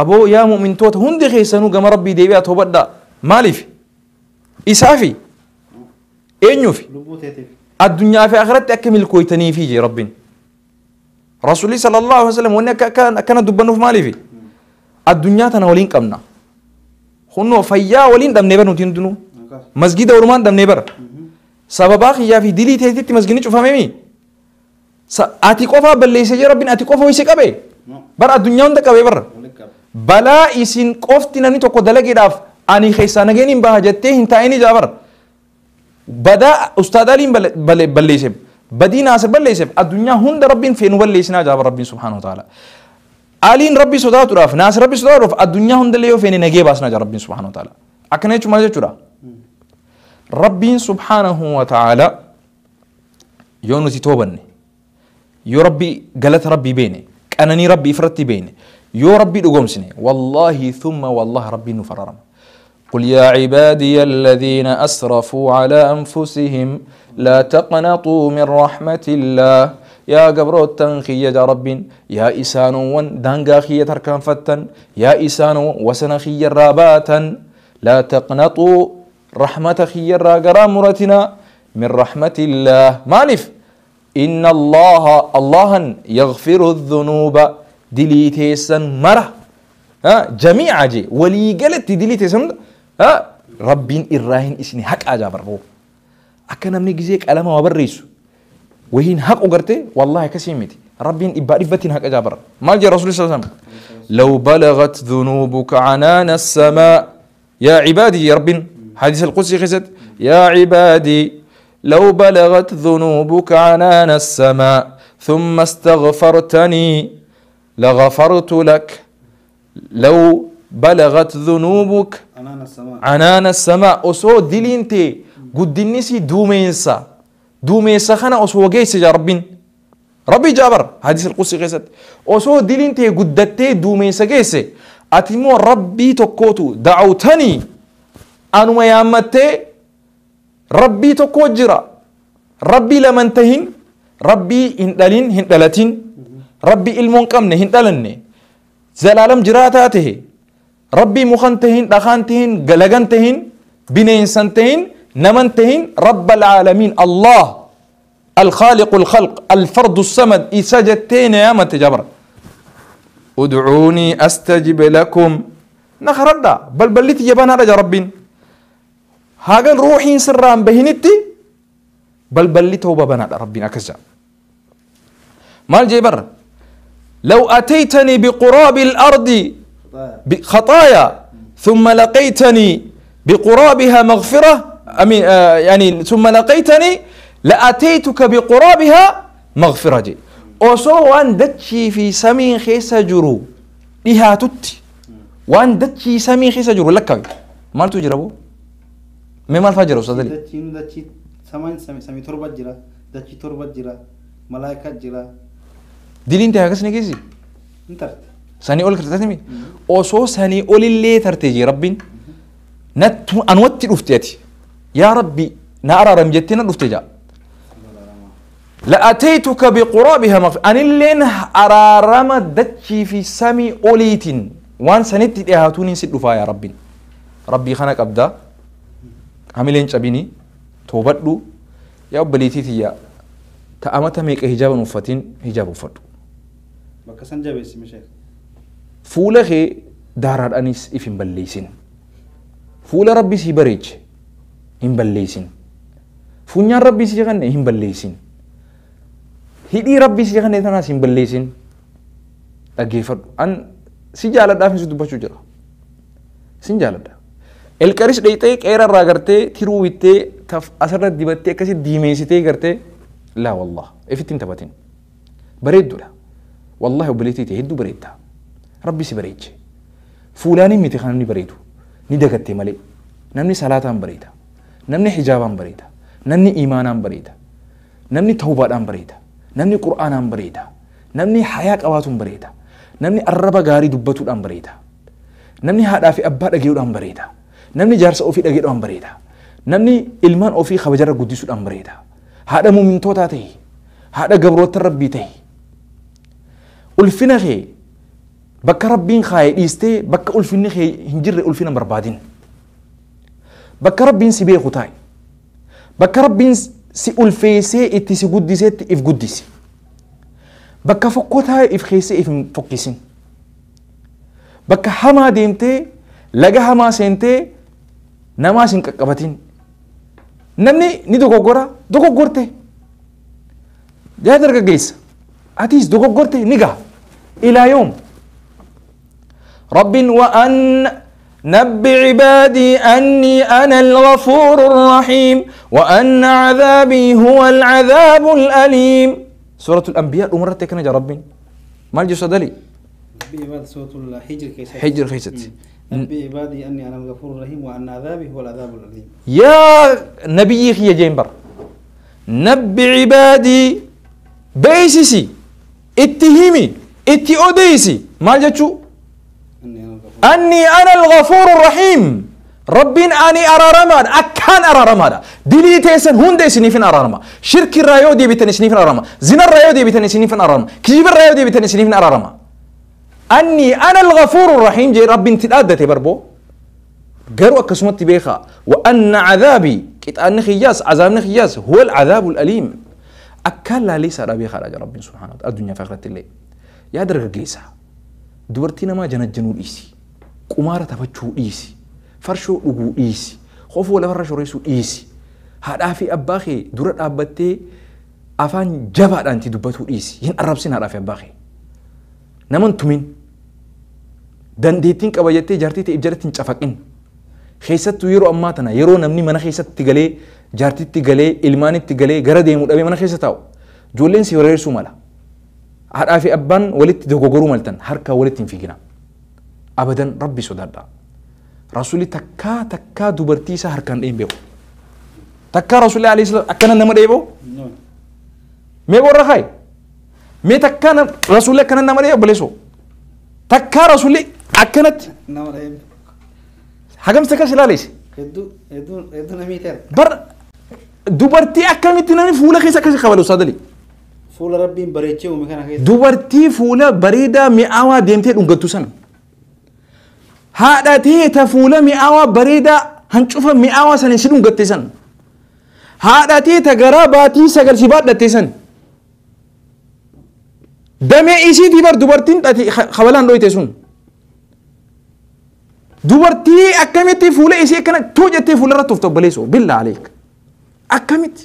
Speaker 3: أبو يا مؤمن توت هندي خيسانو قام ربي ديبيا توبدا مالي في إسافي إنيو في الدنيا في آخرت أكمل كويتني في جي ربين رسولي صلى الله عليه وسلم وانا كان دبنو في مالي في الدنيا تناولين قمنا خنو فيا ولين دم نبر نتين دنو مسجد ورمان دم نبر sababa kiyyaa fi dilii teetitti masginni cufamemi ati qofa balleesse jee rabbiin ati qofa hoyse qabe bar addunyaa hunda qabe bar balaa isin qofti namni tokko dalageedhaaf ani keessaa nageen hin baha jettee hin taa'ini jaa bar badaa ustaadaaliin balleesseef badii naasa balleesseef addunyaa hunda rabbiin feenu balleessinaa jaa bar rabbiin subhaanahu wa ta'ala aliin rabbi sodaatuudhaaf naasa rabbi sodaatuudhaaf addunyaa hundallee yoo feene nagee baasnaa jaa rabbiin subhaanahu wa ta'ala akkana jechuun maal jechuudha ربي سبحانه وتعالى يونس توبني يا ربي قالت ربي بيني أنني ربي فرتي بيني يا ربي دقومسني والله ثم والله ربي نفررم. قل يا عبادي الذين أسرفوا على أنفسهم لا تقنطوا من رحمة الله يا قبروت تنخي يا رب يا إسانو دانغاخي تركان فتن يا إسانو وسنخي راباتا لا تقنطوا رحمة خير قرامرتنا من رحمة الله مالف إن الله الله يغفر الذنوب دليتيسا مرة ها جميع جي ولي قالت دليتيسا ها ربين إراهن إسني حق أجابر بو أكنا من جزيك ألما وبريسو وهين حق أقرتي والله كسيمتي ربين إبارفتين حق أجابر مال جي رسول الله صلى الله عليه وسلم لو بلغت ذنوبك عنان السماء يا عبادي يا ربين حديث القدسي خزت يا عبادي لو بلغت ذنوبك عنان السماء ثم استغفرتني لغفرت لك لو بلغت ذنوبك عنان السماء أسو دلينتي قد النسي دومينسا دومينسا خنا أسو وجيس يا ربين ربي جابر حديث القدسي خزت أسو دلينتي قدتي دومينسا جيس أتمو ربي تكوتو دعوتني أنو يامتي ربي تكوجرا ربي لمن تهين ربي هندلين هندلتين ربي المون قمني هندلني زلالم جراتاته ربي مخنتهين دخانتهين غلغنتهين بنينسنتهين نمنتهين رب العالمين الله الخالق الخلق الفرد الصمد إسجتين يا مت جبر ادعوني أستجب لكم نخردا بل بلتي يبان هذا ربين هاجن روحي سران بهنتي بل بل توبة بنا ربنا كذا مال جبر لو أتيتني بقراب الأرض بخطايا ثم لقيتني بقرابها مغفرة أمين يعني ثم لقيتني لأتيتك بقرابها مغفرة جي أصو وان دتشي في سمين خيسة جرو إها تتي وان دتشي سمين خيسة جرو لك مال تجربو مما الفجر أستاذ علي؟
Speaker 2: دتشي دتشي سمين سمي سمي تربة جرا دتشي تربة جرا ملايكة جرا
Speaker 3: دلين تهاجس نجزي
Speaker 2: انترت
Speaker 3: ساني أقول كرتاتني أوسو ساني أقول اللي ترتجي ربين نت أنوتي رفتياتي يا ربي نارا رمجتنا رفتجا لأتيتك بقرابها مغفرة أن اللي أرى رم دتشي في سمي أوليتين وان سنتي تهاتوني سدفا يا ربي ربي خانك أبدا hamileen cabini toobadhu yaa obboleettii tiyya ta'amata meeqa hijaaba hin uffatin hijaaba uffadhu.
Speaker 2: Bakka san jabeessi mishee.
Speaker 3: Fuula kee daaraadhaanis if hin balleessin. Fuula rabbi sii bareeche. Hin balleessin. Funyaan rabbii si kanne hin balleessin. Hidhii rabbii si kanne tanaas hin balleessin. Dhaggeeffadhu. An si jaaladhaaf si dubbachuu jira. Sin jaaladha. Elqaris dheeyxee qeera irraa gartee tiruu bittee asirra dibattee akkasi diimeessitee gartee laa wallah ifitti hin taphatin. Bareedduudha. Wallahi obboleettii ta'e hedduu bareedda. Rabbi si bareeche. Fuulaanii miti kan namni bareedu. Ni dagatte malee. Namni salaataan bareeda. Namni hijaabaan bareeda. Namni imaanaan bareeda. Namni tawbaadhaan bareeda. Namni qur'aanaan bareeda. Namni hayaa qabaatuun bareeda. Namni arraba gaarii dubbatuudhaan bareeda. Namni haadhaa fi abbaa dhagee'uudhaan bareeda. Namni jaarsa ofii dhagee'uudhaan bareeda. Namni ilmaan ofii kabajarra guddisuudhaan bareeda. Haadha muumintootaa ta'e. Haadha gabroota rabbii ta'e. Ulfina kee bakka rabbiin kaayee dhiistee bakka ulfinni kee hin jirre ulfina barbaadin. Bakka rabbiin si beeku taa'e. Bakka rabbiin si ulfeessee itti si guddiseetti if guddisi. Bakka fokkotaa if keessee if hin fokkisin. Bakka hamaa deemtee laga hamaa seentee namaas hin qaqqabatin. Namni ni dogoggora dogoggorte. Yaa dargaggeessa atiis dogoggorte ni gaha. Ilaa yoom? رب وأن نبئ عبادي أني أنا الغفور الرحيم وأن عذابي هو العذاب الأليم. سورة الأنبياء أمرتك كنا يا ربي ما الجسد لي
Speaker 2: نبئ عبادي سورة الحجر كيست
Speaker 3: حجر كيست
Speaker 2: نبئ عبادي أني أنا الغفور الرحيم وأن عذابي هو العذاب الأليم.
Speaker 3: يا نبي يا جيمبر نبئ عبادي بيسيسي اتهمي اتي أوديسي ما الجتشو أني أنا الغفور الرحيم. ربين أني أرارما أكان أرارما دليتيسن هنديسن فين أرارما شرك الرايو دي بيتني سنين فين أرارما زنا الرايو دي بيتني سنين فين أرارما كذب الرايو دي بيتني سنين فين أرارما أني أنا الغفور الرحيم. جي ربين تلادة بربو قالوا أكسمت بيخا وأن عذابي كت أن خياس عذاب خياس هو العذاب الأليم. أكل ليس ربي خرج ربين سبحانه وتعالى الدنيا فخرت الليل. يا درجة جيسا dubartii namaa janajjanuu dhiisi. Qumaara taphachuu dhiisi. Farshoo dhuguu dhiisi. Qofoo lafarra shoreessuu dhiisi. Haadhaa fi abbaa kee dura dhaabbattee afaan jabaadhaan itti dubbatuu dhiisi. Hin arrabsin haadhaa fi abbaa kee. Nama hin tumin. Dandeettiin qaba jettee jaartii ta'eef jalatti hin cafaqin. Keessattuu yeroo ammaa tana yeroo namni mana keessatti galee jaartitti galee ilmaanitti galee gara deemuu dhabee mana keessa taa'u. Ijoolleen si hiriirsuu mala. Haadhaa fi abbaan walitti dogoggoruu maltan harkaa walitti hin fiigina. Abadan rabbi sodaadha. Rasuulli takkaa takkaa dubartii isaa harkaan dheen beeku. Takkaa rasuulli alayhi salaam akkana nama dheeboo? Mee warra kaayi? Mee takkaa rasuulli akkana nama dheeboo obboleessoo? Takkaa rasuulli akkanatti?
Speaker 2: Nama dheeboo.
Speaker 3: Hagam takka si ilaaleesse?
Speaker 2: Hedduu hedduu hedduu namii ta'e.
Speaker 3: Bar dubartii akkamitti namni fuula keessa akkasi kabalu saadali?
Speaker 2: Fuula rabbiin bareechee uume kana keessa.
Speaker 3: Dubartii fuula bareedaa mi'aawaa deemtee dhungattu sana. Haadha teeta fuula mi'aawaa bareedaa hancufa mi'aawaa sana si dhungatte sana. Haadha teeta garaa baatii sagal si baadhatte sana. Damee isiitii bar dubartiin kabalaan dhoyte sun. Dubartii akkamitti fuula isii akkana tuu jettee fuula irratti of obboleessoo billaa aleek. Akkamitti?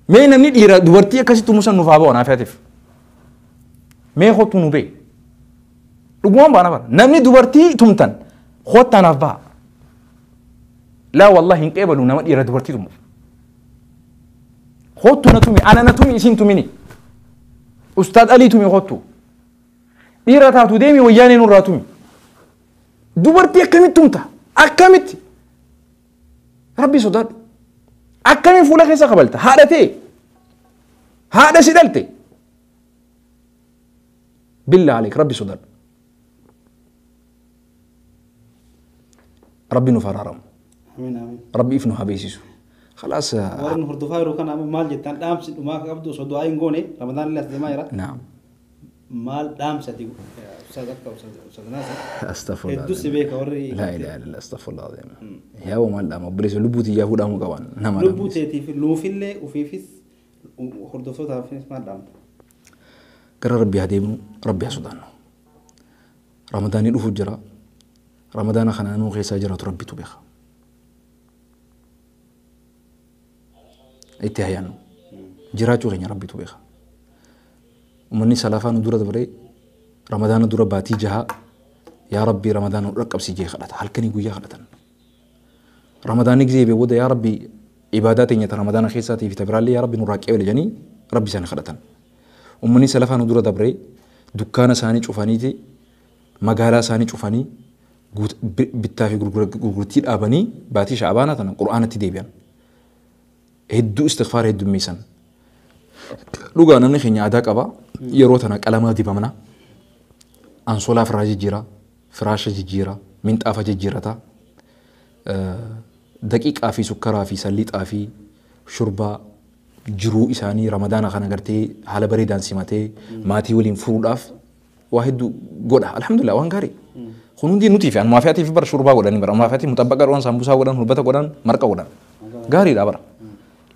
Speaker 3: Mee namni dhiira dubartii akkasitti musan nuuf haa ba'u anaaf yaatiif. Mee kottu nu bee. Dhugumaan baana bara. Namni dubartii tumtan kottaa naaf ba'a. Laa wallahi hin qeebalu nama dhiira dubartii tumuuf. Kottu na tumi ana na tumi isiin tumini. Ustaad Alii tumi kottu. Dhiira taatu deemi wayyaanee nurraa tumi. Dubartii akkamitti tumta? Akkamitti? Rabbi sodaadhu. Akkamiin fuula keessa kabalta? Haadha ta'e. Haadha si dhalte. Billaa aleek rabbi sodaadhu. Rabbi nuuf araaramu.
Speaker 2: Amiin amiin.
Speaker 3: Rabbi if nu haa beeksisu. Khalaas.
Speaker 2: Warri nu hordofaa yeroo kana ammoo maal jettaan dhaamsi dhumaa qabdu osoo du'aa hin goone Ramadaan illee as deemaa jira.
Speaker 3: Naam.
Speaker 2: Maal dhaamsa ati ustaaz akka ustaaz Naasir.
Speaker 3: Astaghfirullah.
Speaker 2: Hedduu si beeka warri.
Speaker 3: Laa ilaaha illallah astaghfirullah azim. Yaa waa maal dhaama obboleessa lubbuu tiyyaa fuudhamuu qaban nama
Speaker 2: Lubbuu teetiif nuufillee ofiifis hordoftootaafis maal dhaamta?
Speaker 3: Gara rabbi haa deemnu rabbi haa sodaannu. Ramadaanni dhufu jira. Ramadaana kana nuu keessaa jiraatu rabbitu beeka. Itti hayyaannu. Jiraachuu keenya Rabbitu beeka. Uummanni salafaa nu dura dabaree Ramadaana dura baatii jaha yaa Rabbii Ramadaana nu dhaqqabsi jee kadhata. Halkanii guyyaa kadhatan. Ramadaanni gisee booda yaa Rabbii ibaadaa teenya ta Ramadaana keessaatii fi ta biraallee yaa Rabbi nurraa qeebale jedhanii Rabbi isaanii kadhatan. Uummanni salafaa nu dura dabaree dukkaana isaanii cufaniiti magaalaa isaanii cufanii bittaa fi gurgurtii dhaabanii baatii sha'abaanaa tana qura'aanatti deebi'an. Hedduu istighfaara heddummeessan. Dhugaa namni keenya aadaa qaba. Yeroo tana qalamaa dibamna. Ansoolaa firaa jijjiira, firaasha jijjiira, minxaafa jijjiirata. Daqiiqaa fi sukkaraa fi salliixaa fi shurbaa jiruu isaanii Ramadaana kana gartee haala bareedaan simatee maatii waliin furuudhaaf waa hedduu godha. Alhamdulillah waan gaarii. Kun hundi nutii fi anumaa fi atiif bara shurbaa godhanii bara anumaa fi atii muxabbaqa godhan, sambusaa godhan, hulbata godhan, marqa godhan. Gaariidha bara.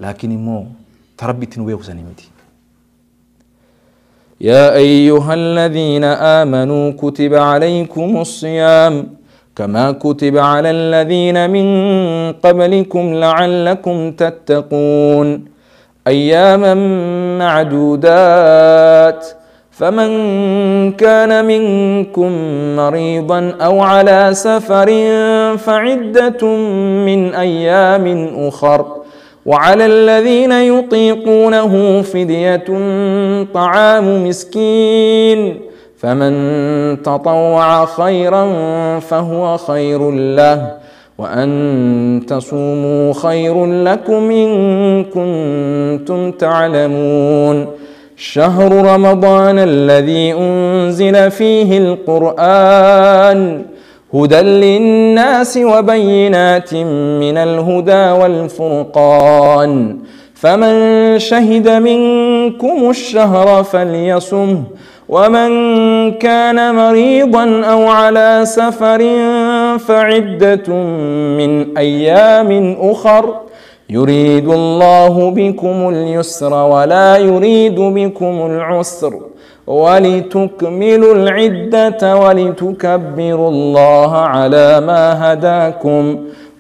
Speaker 3: Laakiin immoo tarabbi itti nu beeku sanii miti. يا أيها الذين آمنوا كتب عليكم الصيام كما كتب على الذين من قبلكم لعلكم تتقون أياما معدودات فمن كان منكم مريضا أو على سفر فعدة من أيام أخر وعلى الذين يطيقونه فدية طعام مسكين فمن تطوع خيرا فهو خير له وأن تصوموا خير لكم إن كنتم تعلمون شهر رمضان الذي أنزل فيه القرآن هدى للناس وبينات من الهدى والفرقان فمن شهد منكم الشهر فليصمه ومن كان مريضا أو على سفر فعدة من أيام أخر يريد الله بكم اليسر ولا يريد بكم العسر ولتكملوا العدة ولتكبروا الله على ما هداكم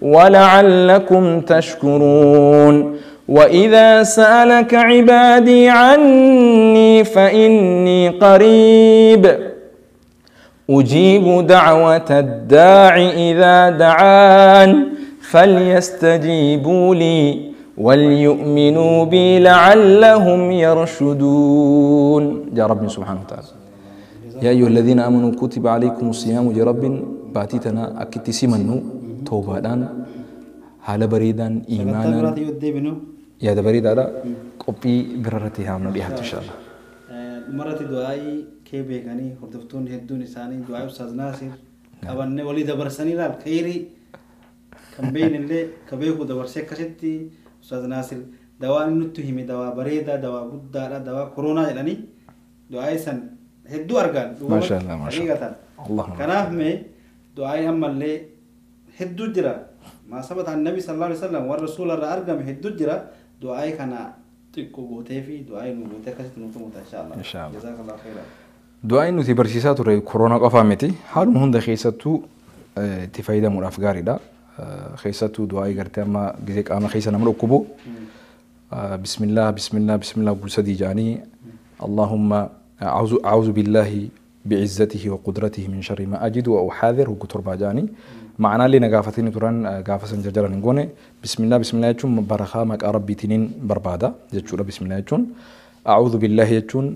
Speaker 3: ولعلكم تشكرون وإذا سألك عبادي عني فإني قريب أجيب دعوة الداع إذا دعان فليستجيبوا لي وليؤمنوا بي لعلهم يرشدون. يا رب سبحانه وتعالى يا أيها الذين آمنوا كتب عليكم الصيام يا رب باتيتنا أكتي سمنو توبادان حال بريدان إيمانا يا بريد على قبي بررتي هامنا بها إن شاء الله.
Speaker 2: مرة دعائي كيف يعني هردفتون هدون إنساني دعاء أستاذ ناصر أبني ولي دبرسني لا خيري كم بين اللي كبيه دبرسك كشتي أستاذ ناصر دواء نتهمي دواء بريدة دواء بدة دواء كورونا يعني دعاء سن هدو أرجان
Speaker 3: ما شاء الله ما شاء الله الله
Speaker 2: كناه دعاء أما اللي هدو جرا ما ثبت عن النبي صلى الله عليه وسلم والرسول الأرقم هدو جرا دعاء كان تكو غوتي في دعاء نغوتي كشت نوتو إن شاء الله
Speaker 3: إن شاء الله
Speaker 2: جزاك الله خيرا.
Speaker 3: دعاء نتي برسيسات كورونا قفامتي حالهم هند خيستو تفايدة مرافقاري دا خيستو دعاء قرتي أما جزيك أما خيسة نمر أكبو بسم الله بسم الله بسم الله قل جاني اللهم أعوذ بالله بعزته وقدرته من شر ما أجد وأحاذر وكتر باجاني معنا اللي نقافتين تران قافة جرجرة نقونه بسم الله بسم الله يجون برخا مك ربي تنين بربادة جتشورا بسم الله يجون أعوذ بالله يجون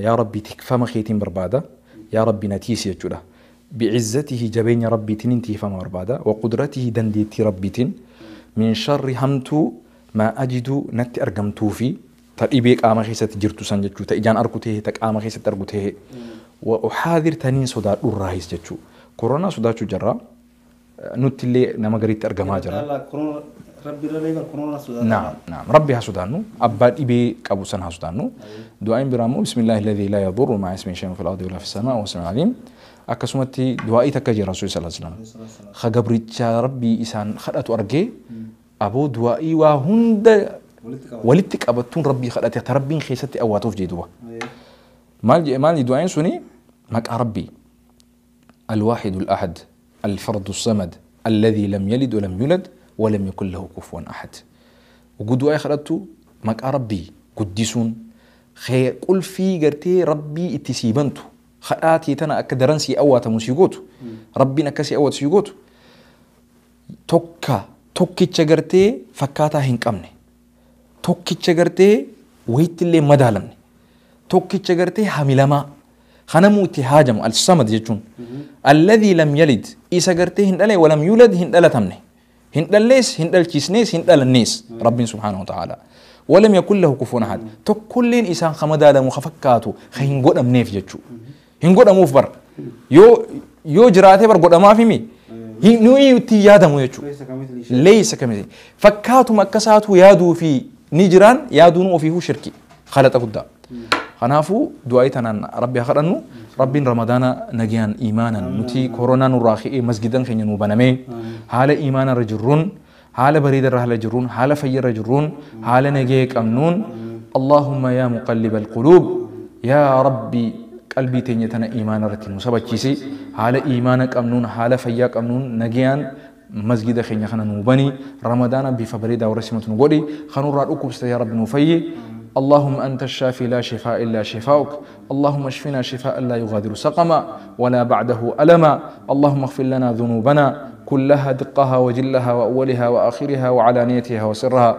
Speaker 3: يا ربي تكفى مخيتين بربادة يا ربي نتيس يجورا بعزته جبين يا ربي تنين تيفا بربادة وقدرته دنديتي ربي تن من شر همتو ما أجد نت أرقمتو في تقيبيك آما خيسة جرتو سنجتشو تإجان أركوته تك آما خيسة أركوته وأحاذر تنين صدار الراهيس جتشو كورونا صدار جرا نتلي نما قريت أرجما جرا
Speaker 2: ربي ربي كورونا سودان.
Speaker 3: نعم نعم ربي هسودانو أباد إبي كابوسان هسودانو دعاء برامو بسم الله الذي لا يضر مع اسمه شيء في الأرض ولا في السماء وهو السميع العليم. أكسمتي دعائي تكجي رسول صلى الله عليه وسلم خجبرت ربي إسان خلقت أرجي أبو دعائي وهند ولدتك أبتون ربي خلقت تربين خيستي أواتوف جدوه مال دعاء سني مك ربي الواحد الأحد الفرد الصمد الذي لم يلد ولم يولد ولم يكن له كفوا أحد. وجود دعاء خلقته Maqaa Rabbii guddisuun qulfii gartee Rabbii itti sii bantu kadhaatii tana akka daran sii awwaatamu sii gootu Rabbiin akka sii awwaatu sii gootu tokka tokkicha gartee fakkaataa hin qabne tokkicha gartee wayittillee madaalamne tokkicha gartee hamilamaa kanamuu itti haajamu al-samad jechuun alladhii lam yalid isa gartee hin dhale walam yulad hin dhalatamne hin dhallees hin dhalchiisnees hin dhalannees Rabbiin subhaanahu wa ta'ala ولم يكن له كفوا أحد. تكلين إنسان خمدالم وخفكاتو خين قدام نيف جتشو. هن قدام وفبر. يو يو جراته بر قدام ما في مي. نوي تيادم ويجتشو. ليس كمثله. فكاتو مكساتو يادو في نجران يادون وفيه شركي. خلت قدام. خنافو دعايتنا ربي خرنو ربي رمضان نجيان إيمانا نتي كورونا نراخي مسجدا خين نوبنامي حال إيمانا رجرون حال بريد الرحلة جرون حال فير جرون حال نجيك أمنون اللهم يا مقلب القلوب يا ربي قلبي تنيتنا إيمان رتي مسبتشيسي حال إيمانك أمنون حال فياك أمنون نجيان مسجد خين خنا نوبني رمضان بفبريد ورسمة نقولي خنور رأكم يا رب نوفي اللهم أنت الشافي لا شفاء إلا شفاؤك اللهم اشفنا شفاء لا يغادر سقما ولا بعده ألما اللهم اغفر لنا ذنوبنا كلها دقها وجلها وأولها وآخرها وعلانيتها وسرها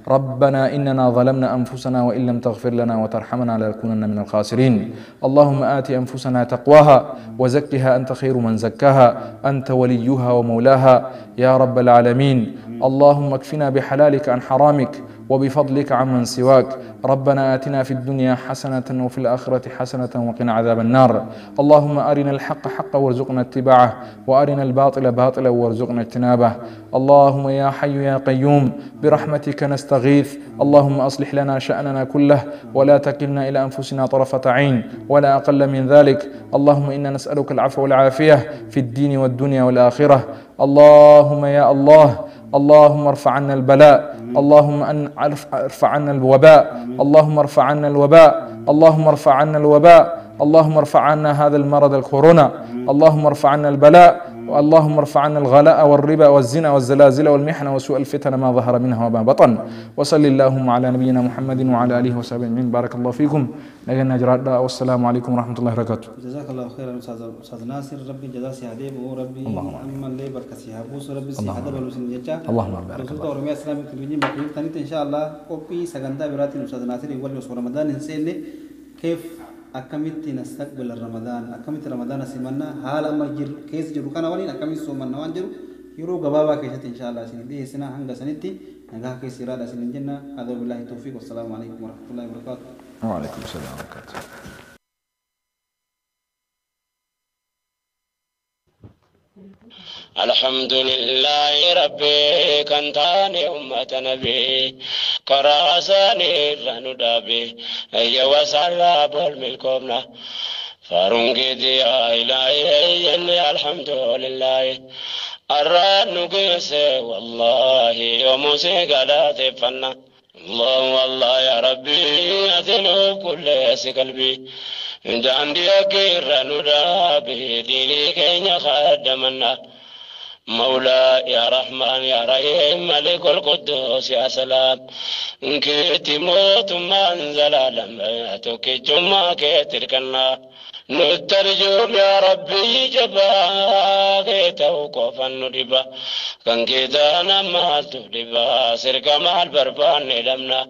Speaker 3: ربنا إننا ظلمنا أنفسنا وإن لم تغفر لنا وترحمنا لنكونن من الخاسرين اللهم آت أنفسنا تقواها وزكها أنت خير من زكاها أنت وليها ومولاها يا رب العالمين اللهم اكفنا بحلالك عن حرامك وبفضلك عمن سواك ربنا آتنا في الدنيا حسنة وفي الآخرة حسنة وقنا عذاب النار اللهم أرنا الحق حقا وارزقنا اتباعه وأرنا الباطل باطلا وارزقنا اجتنابه اللهم يا حي يا قيوم برحمتك نستغيث اللهم أصلح لنا شأننا كله ولا تكلنا إلى أنفسنا طرفة عين ولا أقل من ذلك اللهم إنا نسألك العفو والعافية في الدين والدنيا والآخرة اللهم يا الله اللهم ارفع عنا البلاء اللهم ارفع عنا الوباء اللهم ارفع عنا الوباء اللهم ارفع عنا الوباء اللهم ارفع عنا هذا المرض الكورونا اللهم ارفع عنا البلاء اللهم ارفع عنا الغلاء والربا والزنا والزلازل والمحن وسوء الفتن ما ظهر منها وما بطن وصل اللهم على نبينا محمد وعلى اله وصحبه اجمعين بارك الله فيكم نجنا جراد والسلام عليكم ورحمه الله وبركاته
Speaker 2: جزاك الله خيرا استاذ ناصر ربي جزا سيادة وربي اما اللي بركه سيابوس ربي سيادة بلوسن جچا
Speaker 3: اللهم بارك
Speaker 2: الله ورمي السلام تلوجي مكيف ثاني ان شاء الله كوبي سغندا براتي استاذ ناصر يقول رمضان انسان كيف akkamitti nastaqbil Ramadaan akkamitti Ramadaana simanna haala amma jiru keessa jiru kana waliin akkamitti soomanna waan jiru yeroo gabaabaa keessatti inshallah isin dhiyeessina hanga sanitti nagaa keessa jiraadha isin jenna hada billahi tawfiiq wassalaamu alaikum warahmatullahi wabarakaatuh.
Speaker 3: Wa alaikum salaam wa barakatuh.
Speaker 4: الحمد لله ربي كنتاني أمة نبي كراساني رندابي يا وسلا بالملكوبنا فارونجي يا إلهي الحمد لله الرنقس والله يوم سقلات فنا الله والله يا ربي أذنو كل قلبي عندي أكير رندابي ديني كين خدمنا مولا يا رحمن يا رحيم ملك القدوس يا سلام كنت موت من زلالم تكتم كتركنا نترجم يا ربي جبا كتوقف الندبا كان كدانا ما تدبا سرك مع البربان لمنا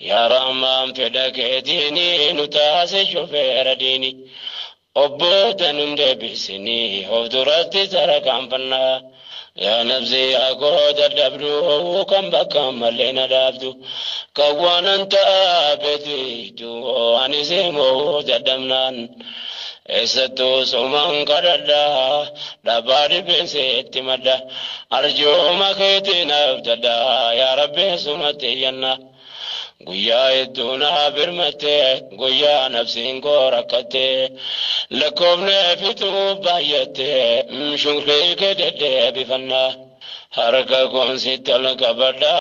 Speaker 4: يا رحمن فدك ديني نتاسي شفير ديني أبوتن دبسني أفدرت ترك عن يا نفسي أقود الدبر كم بكم لنا دابدو كوانا أنت أبديتو أنسيمو تدمنان إستو سومان قددا دباري بسيت مدى أرجو مكيتنا أبتدا يا ربي سمتي ينا guyyaa hedduu naa birmatte guyyaa nafsiin koo rakkatte lakkoofne fituu baay'atte shukrii kee deddeebifannaa harka koon sitti ol qabadha.